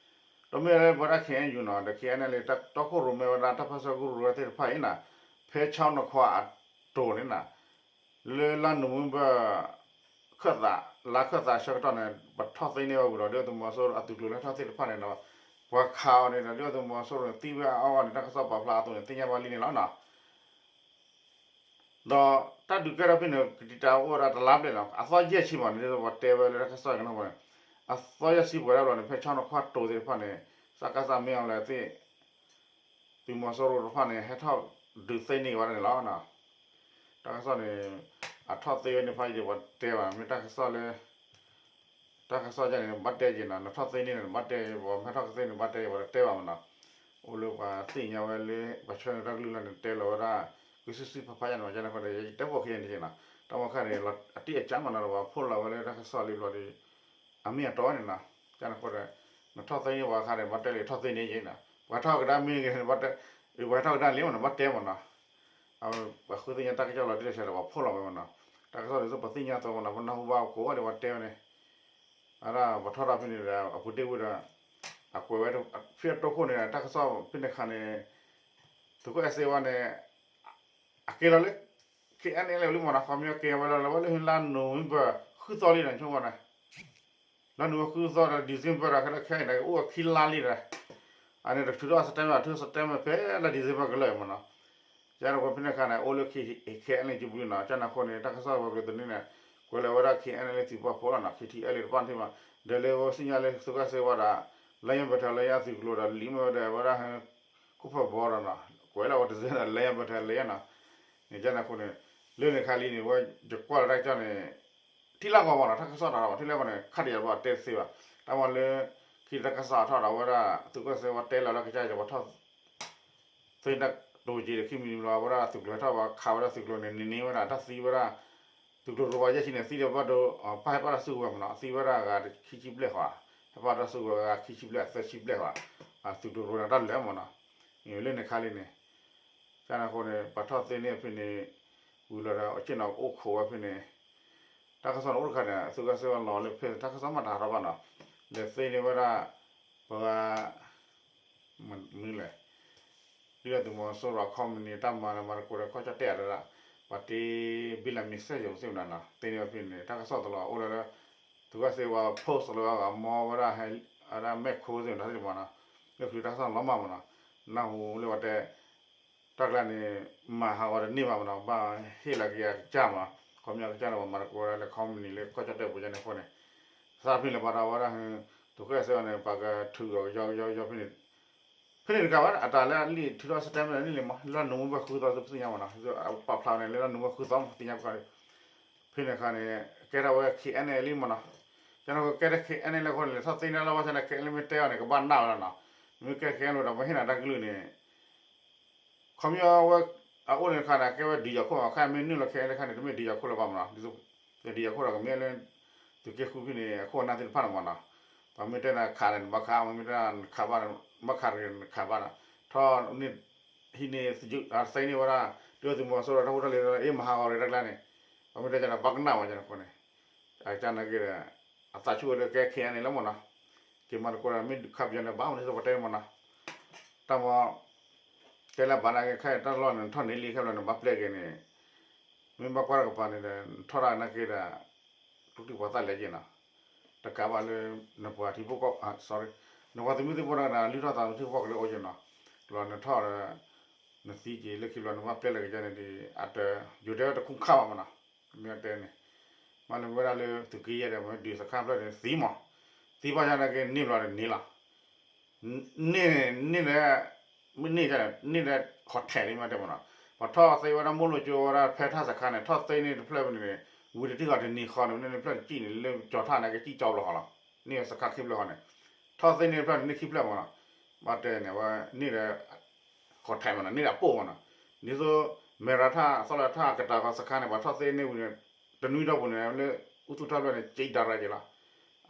ဒီးမ့ၢ်လၢပဝဲဒၣ် K N U နီၤ ဒီး K N L A တၢ်တီခိၣ်ရိၣ်မဲဝဲဒၣ်တၢ်ပၢဆှၢကရူၢ်သ့ၣ်တဖၣ်အံၤနီၤ ဖဲဆီနီၤခွၣ်အတိၤန့ၣ်နီၤ လၢလါနိၣ်ဝ့ဘၢၣ် ခၢၣ်သး လါခၢၣ်သးဆၢကတီၢ်န့ၣ် ပထီၣ်သ့န့ၢ်ဝဲဝံၤဒီး ဒုၣ်ဒါသုးမီၤစိရိၤအသုးကျိၤလၢထီၣ်သ့ၣ်တဖၣ်န့ၣ်ဒီး ပှၤခးအီၤန့ၣ်ဒီး ဒုၣ်ဒါသုးမီၤစိရိၤန့ၣ် သံဝဲအါအါဂီၢ်ဂီၢ်န့ၣ် တၢ်ကစီၣ်ပာ်ဖျါအသိးန့ၣ် သ့ၣ်ညါဘၣ်လံန့ၣ်လီၤနီၤ ဒီးတၢ်ဒုးကဲထီၣ်ဖဲန့ၣ် ကတံာ်တာ်အိၣ်ဝဲဒၣ်တလါဘျဲၣ်နီၤ အသီယဲၢ်ဆံမးန့ၣ် ဒ်သိးပှၤတဲဝဲလၢတၢ်ကစီၣ်ကနီၢ်ပူၤန့ၣ် အသီယဲၢ်ဆံပှဲၤဒၣ်ဘျီန့ၣ် ဖဲဆီနီၤခွၣ်တိၤသ့ၣ်တဖၣ်န့ၣ် စကစ မ့ၢ်အီၤလဲၣ်သ့ၣ် သုးမီၤစိရိၤတဖၣ်န့ၣ် ဟဲထီၣ်ဒုးသ့န့ၢ်ဝဲဒၣ်န့ၣ်လီၤ. တၢ်ကစီၣ်န့ၣ် အထီၣ်သ့ဝဲန့ၣ်ဖးယံၤ ပှၤတဲဘၣ် မ့ၢ်တၢ်ကစီၣ်လၢ တၢ်ကစီၣ်ယဲန့ၣ် ဘၣ်တဲယံၤနီၤ နထီၣ်သ့န့ၢ်န့ၣ် ဘၣ်တဲယံၤ ပှၤမ့ၢ်ထီၣ်သ့န့ၢ် ဘၣ်တဲယံၤ ပှၤတတဲဘၣ်မးနီၤ အိၣ်လၢပှၤသ့ၣ်ညါဝဲလၢ ပှၤဆှၢန့ၢ်တၢ်ကလုၢ်လၢန့ၣ် တဲလီၤဝဲဒၣ် ကစုစုဖးဖးယဲန့ၣ် ကန့ၣ်ဃိဒီး ယတဲပိာ်ခံန့ၣ်နီၤ တၢ်မီခါန့ၣ် အတံၢ်အကၢမးနီၤ ပှၤဖီၣ်လီၤဝဲလၢတၢ်ကစီၣ်လံဘျီဒီး အမ့ၢ်အတီန့ၣ်နီၤ ကန့ၣ်ဃိဒီး နထီၣ်သ့န့ၢ်ပှၤအခါန့ၣ် ဘၣ်တဲလၢထီၣ်သ့န့ၢ်ယံၤနီၤ ပှၤထီၣ်ကဒါမ့ၢ်ဂ့ၤန့ၣ် ဘၣ်တဲ ပှၤထီၣ်ကဒါလံမးနီၤ ဘၣ်တဲမးနီၤ အဝဲပှၤဃုသ့ၣ်ညါတၢ်ကစီၣ်လီၤတံၢ်လီၤဆဲးဒီး ပှၤဖီၣ်လီၤဝဲမးနီၤ တၢ်ကစီၣ်ဒ်သိးပှၤသ့ၣ်ညါအသိးမးနီၤ ပနၢ်ဟူဘၣ်ကိးဂၤဒဲးပှၤတဲဝဲန့ၣ် အဒၣ်ပှၤထီၣ်တၢ်ဖဲန့ၣ်ဒီး အပူၤတ့ၢ်ဝံၤဒီး အကွဲးဝဲ ဖဲအတီခိၣ်န့ၣ် တၢ်ကစီၣ်ဖဲန့ၣ်ခါန့ၣ် သုးခိၣ်အဲၣ်စ့ဝါန့ၣ် အကဲလီၤလၢ K N L A လံမးနီၤ ခီပညီကဲဝဲလီၤလၢဝဲလၢလါနိၣ်ဝ့ဘၢၣ်ဃုသီလံနီၤ ဆိကမိၣ်န့ၣ် လါနိၣ်ဝ့ဘၢၣ်ဃုသီဒီး December ဒီး ခဲလၢာ်ခဲအံၤန့ၣ် ကအိၣ်အခံလါလံဒီး အန့ၣ်တထုးထီၣ် September ထုး September ဖဲလါ December ကလၢာ်မးနီၤ ကန့ၣ်ဃိဖဲန့ၣ်ခါန့ၣ် အိၣ်လၢ K N L A ကဘျုးနီၤ ကန့ၣ်ဃိန့ၣ် တၢ်ကစီၣ်ဝဲပျဲသန့န့ၣ် ကွဲးလီၤဝဲဒၣ် K N L A သုးပာ်ဖှိၣ်လီၤနီၤ K T L A တဖၣ်န့ၣ်မး ဒီးလၢဝဲသ့ၣ်ညါလၢသုးကီၣ်စ့ဝါဒီး လါယဲၢ်ဘၢၣ်ထၢၣ်လါယဲၢ်သုးကျိၤဒီး လံာ်မ့ၢ်ဝဲဒီးဝဲဒၣ် ခိၣ်ဖၢၣ်ဘီဒီးနီၤ ကွဲးလီၤဝဲတစဲးဒီး လါယဲၢ်ဘၢၣ်ထၢၣ်လါယဲၢ်နီၤ န့ၣ်ကန့ၣ်ဃိန့ၣ် လၢန့ၣ်ခါလံန့ၣ် ဝဲယကွၢ်လၢတၢ်ကစီၣ်န့ၣ် ထံၣ်လၢဂီၤမးနီၤ တၢ်ကစီၣ်တၢ်ဒီး ထံၣ်လၢဂီၤန့ၣ် ခါဒံးယၤဘၣ်တဲသ့ဘၣ် တၢ်မၤလၢ ခံတၢ်ကစီၣ်အထီၣ်ဒီးဝဲဒၣ် သုးကီၣ်စ့ဝါတဲလီၤလၢကစၢ်ယွၤပှၤထီၣ် သ့တၢ်တိၤက့ၤဒီး ခံမံၤတမံၤလီၤ အဝဲဒၣ်သုးကျိၤဟဲထီၣ်ဘၣ်ခးဝဲဒၣ်သုးကျိၤန့ၣ် န့ၢ်န့ၢ်ဝဲဒၣ် တၢ်သံဝဲဒၣ် သုးကျိၤရိၤဘၣ်ယဲၢ်ဆံန့ၣ် သံဒီးဘၣ်ဒိ ပၢ်ဟဲပၣ်တၢ်စုကဝဲၤမးနီၤ သံဝဲဒၣ်အဂၤခံဆံဘျဲၣ်ဃီ ဟဲပၣ်တၢ်စုကဝဲၤအဂၤခံဆံဘျဲၣ်သၢဆံဘျဲၣ်ဃီ သုးကျိၤရိၤန့ၣ်တၢ်လဲၤမးနီၤ လၢန့ၣ်ခါလံန့ၣ် ကန့ၣ်ဃိန့ၣ် ပှၤထီၣ်သ့န့ၢ်ဖဲန့ၣ် ဝံၤလီၤဒီး အဆ့ၣ်နီၤအိၣ်ခိးဝဲဖဲန့ၣ် တၢ်ကစီၣ်န့ၣ်အိၣ်တခါန့ၣ် သုးကီၣ်စ့ဝါလီၤလၢဖဲ တၢ်ကစီၣ်မ့ၢ်တဟးထီၣ်ဘၣ်နီၤ လဲၤသ့န့ၢ်ဝဲဒၣ် ပှၤ မနုၤလဲၣ် ဒုၣ်ဒါသုးမီၤစိရိၤအ company တၢ်မၤလၢမၤတကိးဒီးခီၣ်ကၠီၣ်တဲၣ်အါလၢဒၣ် ပှၤတ့ဘံလၤမံၤစဲယိၤသ့ၣ်မနၤနီၤ သ့န့ၢ်ဝဲဖဲန့ၣ် တၢ်ကစီၣ်တလီၤအိၣ်လၢ သုးကီၣ်စ့ဝါ post လၢအဂၤမီဝဲဒၣ် အဝဲဒၣ်မဲာ်ခိၣ်သ့ၣ်မနၤသ့ၣ်မနၤနီၤ လၢချုးတၢ်ကစီၣ်လီၤမၢ်မနၤနီၤ နၢ်ဟူလၢပှၤတဲ တၢ်ကျါန့ၣ် မၤဟးဂီၤတန့ၢ်ဘၣ်မနၤ ဘၣ်ဟ့ၣ်လီၤက့ၤအကစၢ်မနၤ ခီပညီကစၢ်န့ၣ် ပှၤမၤတကိးဝဲဒၣ်လၢ company လၢကီၢ်ကၠီၣ်တဲၣ်ပူၤယါန့ၣ်အဃိန့ၣ် သးဖဲန့ၣ်လၢပှၤဒီးဝဲဒၣ် သုးကီၣ်စ့ဝါန့ၣ် ပှၤကထုးအီၤကယီကယီကယီဖဲန့ၣ် ဖဲန့ၣ်တကးဘၣ် အတၢ်လၢအလံာ်ထုးထီၣ် statement န့ၣ်လံမး လၢနီၣ်ဝ့ဘၢၣ်ဃုသီ သုပသ့ၣ်ညါမးနီၤ ပာ်ဖျါဝဲန့ၣ် လၢနီၣ်ဝ့ဘၢၣ်ဃုသီမး သ့ၣ်ညါပှၤ ဖဲန့ၣ်အခါန့ၣ် ကဲထီၣ်ဝဲ K N L လံမးနီၤ ကန့ၣ်ကဲထီၣ် K N L လၢအဃိန့ၣ် လဲၤထီၣ်သ့န့ၢ်လၢဘၣ်ဆၣ်န့ၣ် K N L မ့ၢ်တဲအီၤန့ၣ် ကဘၣ်နၢ်ဝဲဒၣ်နီၤ မ့ၢ်ကဲ K N L ဒီး ပှၤဟ့ၣ်နၤတၢ်ကလုၢ်န့ၣ် ခီပညီဝဲ အအိၣ်န့ၣ်တခါန့ၣ် ကဲဝဲဒုးယၤခိၣ် အခါမ့ၢ်နုာ်လီၤ K N L တခါန့ၣ် တမ့ၢ်ဒုးယၤခိၣ်လၢၤဘၣ်မးနီၤ ဒ်သိး ဒုးယၤခိၣ်ဒီးကမ့ၢ်လၢ သုးက့ဃုဖဲန့ၣ် အခိၣ်အနၢ်သ့ၣ်တဖၣ်န့ၣ်မးနီၤ ပှၤမ့ၢ်တဲနၤခးန့ၣ် နဘၣ်ခး မ့ၢ်တဲနၤခးဘၣ် နဘၣ်ခးတဂ့ၤ နခးဘၣ်နီၤ ထီၣ်န့ၣ် ဟံးန့ၢ် သ့န့ၢ်ဝဲဒၣ် ဒုၣ်ဒါသုးမီၤစိရိၤတၢ်ဖိတၢ်လံၤ အ့ၣ်မၤဟးဂီၤရ့တၢ်ကျါန့ၣ် ပှၤမ့ၢ်တဲကန့ၣ် ဘၣ်ကနၣ်ဝဲကန့ၣ်အဃိန့ၣ် အကစၢ်နာ်က့ဒီး အသးဆူၣ်ဝဲလၢကဲ K N L လံမးနီၤ က့ၤမၤသကိးဒီး မ့ၢ်ဒုးခးပယီၤန့ၣ် ဘၣ်မနုၤသိးပှၤတဲမးနီၤ တၢ်မၤ တဲလၢဘၣ်နာ်က့ ခဲအံၤတၢ်လီၢ်န့ၣ် နထီၣ်န့ၢ်လံခဲဘျီ နဘၣ်ပျဲက့ၤန့ၣ် မ့ၢ်ဘၣ်ကွၢ်တကပၤန့ၣ်ဒီး နထီၣ်တၢ်နာ်က့ဒီး ကျိချံမျိာ်သၣ်လဲၤက့ၤနီၤ တကးဘၣ်လၢ နပှၤထံဖိကီၢ် sorry နပှၤသုးမုၢ်သံၣ်ဘိတဂၤန့ၣ် လုၢ်ထီၣ်သးလၢထံဖိကီၢ်ဖိကလၢအိၣ်က့ၤနီၤ လီၤနထီၣ်ဒီး နသံက့ၤလၢခံဘျီ နဘၣ်ပျဲလၢကယါန့ၣ်ဒီး အတ ယိၤတဲဝဲတခူၣ်ခါဘၣ်မးနီၤ မ့ၢ်တဲန့ၣ် မ့ၢ်လၢဝဲဒၣ်လၢသုးက့ယဲၢ်ဒီး မ့ၢ်ဒုးစခါဖျၢၣ်န့ၣ်သံမး သံဘၣ်ယါနာ်က့န့ၢ်ဘျီဒီးန့ၢ်လီၤ န့ၢ် န့ၢ်လၢ မ့ၢ်န့ၢ်န့ၢ်လၢ ဟိးထဲးလံမ့ၢ်တဲမးနီၤ ပှၤထီၣ်သ့ဝဲဒၣ်မိၢ်လိာ်ကၠိဝဲဒၣ်ဖဲထၣ်စခါန့ၣ် ထီၣ်သ့န့ၢ်တဖျၢၣ်ဖဲန့ၣ်န့ၣ် ဝံၤတထံၣ်ဃီတနံၤဃီန့ၣ် ဝဲန့ၣ်တဖျၢၣ်တစံၣ်န့ၣ်လၢကၠီၤထၣ်န့ၣ် ကစံၣ်ကၠီဘျီဃီလီၤ န့ၢ်စခါခံဖျၢၣ်ဃီန့ၣ် ထီၣ်သ့န့ၢ်တဖျၢၣ်န့ၣ်န့ၢ်ခံဖျၢၣ်မးနီၤ ဘၣ်တဲန့ၣ် ဝဲန့ၢ်လၢ ဟိးထဲးမးနီၤ န့ၢ်လၢအပိၢ်မးနီၤ ဒ်သိး မဲရၤထၣ် သီၣ်လၢထၣ်ကတၢၢ်ဃီစခါန့ၣ် ပှၤထီၣ်သ့န့ၢ်ဝံၤန့ၣ် တနွံဒီပုၢ်န့ၣ် လၢအူသူၣ်ထီၣ်ဖျၢၣ်န့ၣ် ကၠံဒါရၤက့ၤလီၤ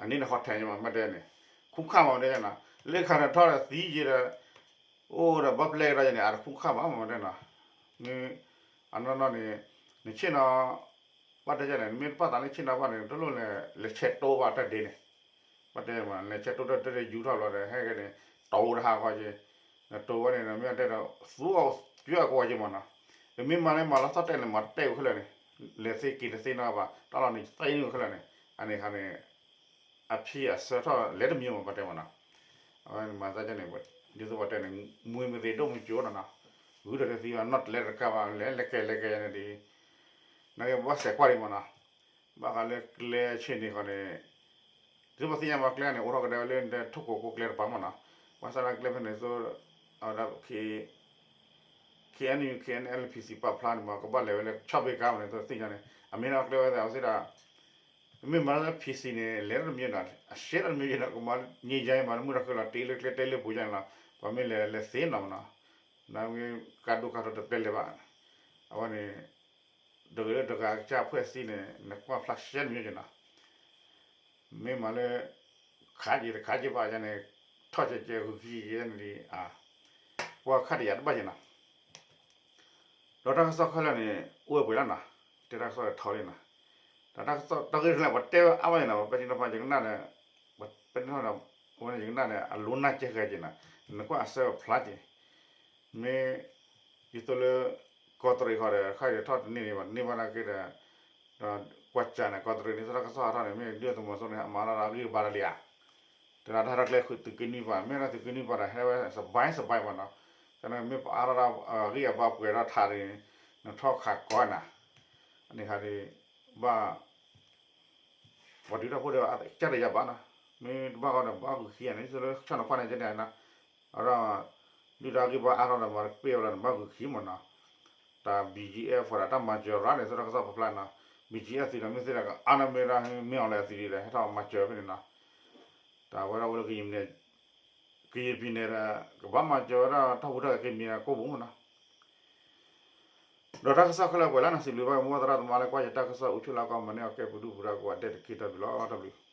အန့ၣ်န့ၣ်ဟိးထဲးမး မ့ၢ်တဲန့ၣ် ခူၣ်ခါမးတဲနီၤ လၢခါန့ၣ်ထီၣ်ဒီးသံယံၤဒီး အိၣ်ဒီးဘၣ်ပျဲကဒီးယၤန့ၣ် အတခူၣ်ခါဘၣ်မးတဲနီၤ မ့ၢ် အနီၢ်နီၢ်န့ၣ် နဆ့ၣ်နီၤ ဘၣ်တဲယၤန့ၣ် နမ့ၢ်တပာ်သးလၢဆ့ၣ်နီၤဘၣ်န့ၣ် တလိၣ်လဲၤ လဲၤဆဲးတိဘၣ်တၢ်ဒ့န့ၣ် ဘၣ်တဲမး လဲၤဆဲးတိတၢ်ဒ့ယူထီၣ်ဘျီဒီး ဟဲက့ၤန့ၣ် တိၤတဟးဂီၤက့ၤ နတိၤဝဲန့ၣ် နမ့ၢ်တဲဒီး သူအီၤကၠွဲအကဝီၤက့ၤမးနီၤ ပမ့ၢ်မၤန့ၢ်မၤလီၤဆီၣ်တဲာ်န့ၣ် မၤတတဲဝဲခဲလၢာ်န့ၣ် လဲၤသ့က့ၤတသ့နီတဂၤဘၣ် တၢ်လီၢ်န့ၣ်သ့န့ၢ်ဝဲခဲလၢာ်န့ၣ် အန့ၣ်ခါန့ၣ် အဖံအဆၢထီၣ်လဲၤတမံၤမး ပှၤတဲမးနီၤ အဝဲမၤသးဒ်န့ၣ် ဒ်သိးပှၤတဲန့ၣ် မှံမသ့ၣ်ဒိၣ်မုၢ်ကၠိနီၤနီၤ ဂုၤဒီးတသံဘၣ် နီၢ်တလဲတကးဘၣ် လဲၤလဲၤကဲလဲၤကဲယၤန့ၣ်ဒ် နာ်က့ဘၣ်စဲးကွၢ်ဒံးမးနီၤ ဘၣ်ဃးလၢကျဲဆ့ၣ်န့ၣ်ဃီန့ၣ် ဒ်သိးပသ့ၣ်ညါဘၣ်ကျဲန့ၣ် အိၣ်ထီၣ်ကဒါဝဲလၢနထိၣ်ကိးကိးကျဲတပၤမးနီၤ ဘၣ်ဆၣ်လၢကျဲဖဲန့ၣ်သိး အဝဲဒၣ် K N U K N L P C ပာ်ဖျါန့ၣ်မး ကဘၣ်လဲၤဝဲလၢဆီၣ်ဘ့ကါမးန့ၣ် သိးသ့ၣ်ညါန့ၣ် အမ့ၢ်ဒၣ်ကျဲဝဲသ့ၣ်အဝဲသ့ၣ်ဒၣ် မ့ၢ်မၤလၢ P C န့ၣ် လဲၤတမံၤနီၤ အရှဲတမံၤနီၤ ကမၤ ငြိမ်းချမ်းရေး မၤတမုာ်တၢ်ဃုလီၤ တ့လၢကျဲတဲလၢပူၤယါန့ၣ်လီၤ ပှၤမ့ၢ်လဲၤလဲၤသ့နီၤမးနီၤ နမ့ၢ်ကါဒိၣ်ကါထီတပျဲလဲၤဘၣ် အဝဲန့ၣ် တဂၤလၢတဂၤကစၢ်အဖွဲ့အစည်းန့ၣ် နကွၢ်ဖျါရှဲတမံၤနီၤ မ့ၢ်မၤလၢ ခးက့ၤတခးက့ၤဘၣ်ယါန့ၣ် ထီၣ်ကဲကဲဂုာ်ခံက့ၤန့ၣ်ဒီး ကွၢ်ခါတယာ်တဘၣ်ယါနီၤ ဒီးတၢ်ကစီၣ်ခဲလၢာ်န့ၣ် အိၣ်ဝဲပှဲၤလီၤနီၤ တဲတၢ်ကစီၣ်ထီလံနီၤ ဒီးတၢ်ကစီၣ်တၢ်ဂ့ၢ်တခါလၢပှၤတဲဝဲအါဘၣ်ယါနီၤ ပပဲတနဖၣ်ယကနၣ်ဒီး ပပဲတနဖၣ်ဒီး အဝဲန့ၣ်ယကနၣ်ဒီး အလိၤနၢ်ကဲဃဲက့ၤနီၤ နကွၢ်အဆၢဖျါက့ၤ မ့ၢ် ဒ်သိးလၢ ကီးတရံးဃီဒီး ခါအံၤထီၣ်တန့ၢ်န့ၣ်ဘၣ် တန့ၢ်ဘၣ်နာ်က့ဒီး ဒီးကွၢ်စၢ်န့ၣ် ကီးတရံးန့ၣ် သရၣ်ကစီၣ်ဟးထီၣ်န့ၣ် မ့ၢ်ဒုၣ်ဒါသုးမီၤစိရိၤန့ၣ် အမၤထီၣ်ဒီးအဂံၢ်အဘါတလံဧါ တဂၤတၢ်ဟးထီၣ်ကျဲဃုာ်သုးက့နွံပၤ မ့ၢ်ဟးထီၣ်သုးက့နွံပၤဒီး ဟဲဝဲ စဘဲစဘဲပၤနီၤ ကန့ၣ်မ့ၢ်ပအါထီၣ်ဒီးအဂံၢ်အဘါပှဲၤထီၣ်ထးဒီး နထီၣ်ခးကီးနၤ အန့ၣ်ခါဒီး ဘၣ် ပှၤဒုးတၢ်ဖိဒီး ကစၢ်တယၤဘၣ်နီၤ မ့ၢ်တဘၣ်ဃီဒီး ဘၣ်ဂုာ်ခံဂၤန့ၣ် ဒ်သိးလၢဆီၣ်နီၤခွါန့ၣ်ကဲန့ၣ်နီၤ အဒီး ဒုၣ်ဒါဂံၢ်ဘါအါထီၣ်ဒီး မၤတပ့ၢ်ဝဲလီၤန့ၣ် ဘၣ်ဂုာ်ခံမးနီၤ တၢ် B G F ဒီးတၢ်မၤစၢၤရၣ်န့ၣ် သရၣ်ကစီၣ်ပာ်ဖျါနီၤ B G F သုးဒီးမ့ၢ်သ့ဒီးကအါန့ၢ်မ့ၢ်ဒၣ် မ့ၢ်အီၤလဲၣ်အသုးဒီး ဟဲထီၣ်မၤစၢၤဖဲန့ၣ်နီၤ တၢ်ဝဲဒၣ်အိၣ်လၢ ကရင်ပြည်နယ်ဒီး ကဘၣ်မၤစၢၤဝဲဒၣ်တၢ်ဟူးတၢ်ဂဲၤ ကရင်ပြည်နယ်ကိးပူၤမးနီၤ ဒီးတၢ်ကစီၣ်ခဲလၢာ်ပှဲၤလၢ်န့ၣ် စံးဘျုးဘၣ်က့ၤမိၢ်သရၣ်သမါလၢကွၢ်ယတၢ်ကစီၣ်အိၣ်ဆူၣ်လၢကီၢ်မၤန့ၢ်အီၤကဲပဒုၣ်ပဒါကိးဂၤဒဲးတက့ၢ် တၢ်ဘျုးလီၤ တၢ်ဘျုး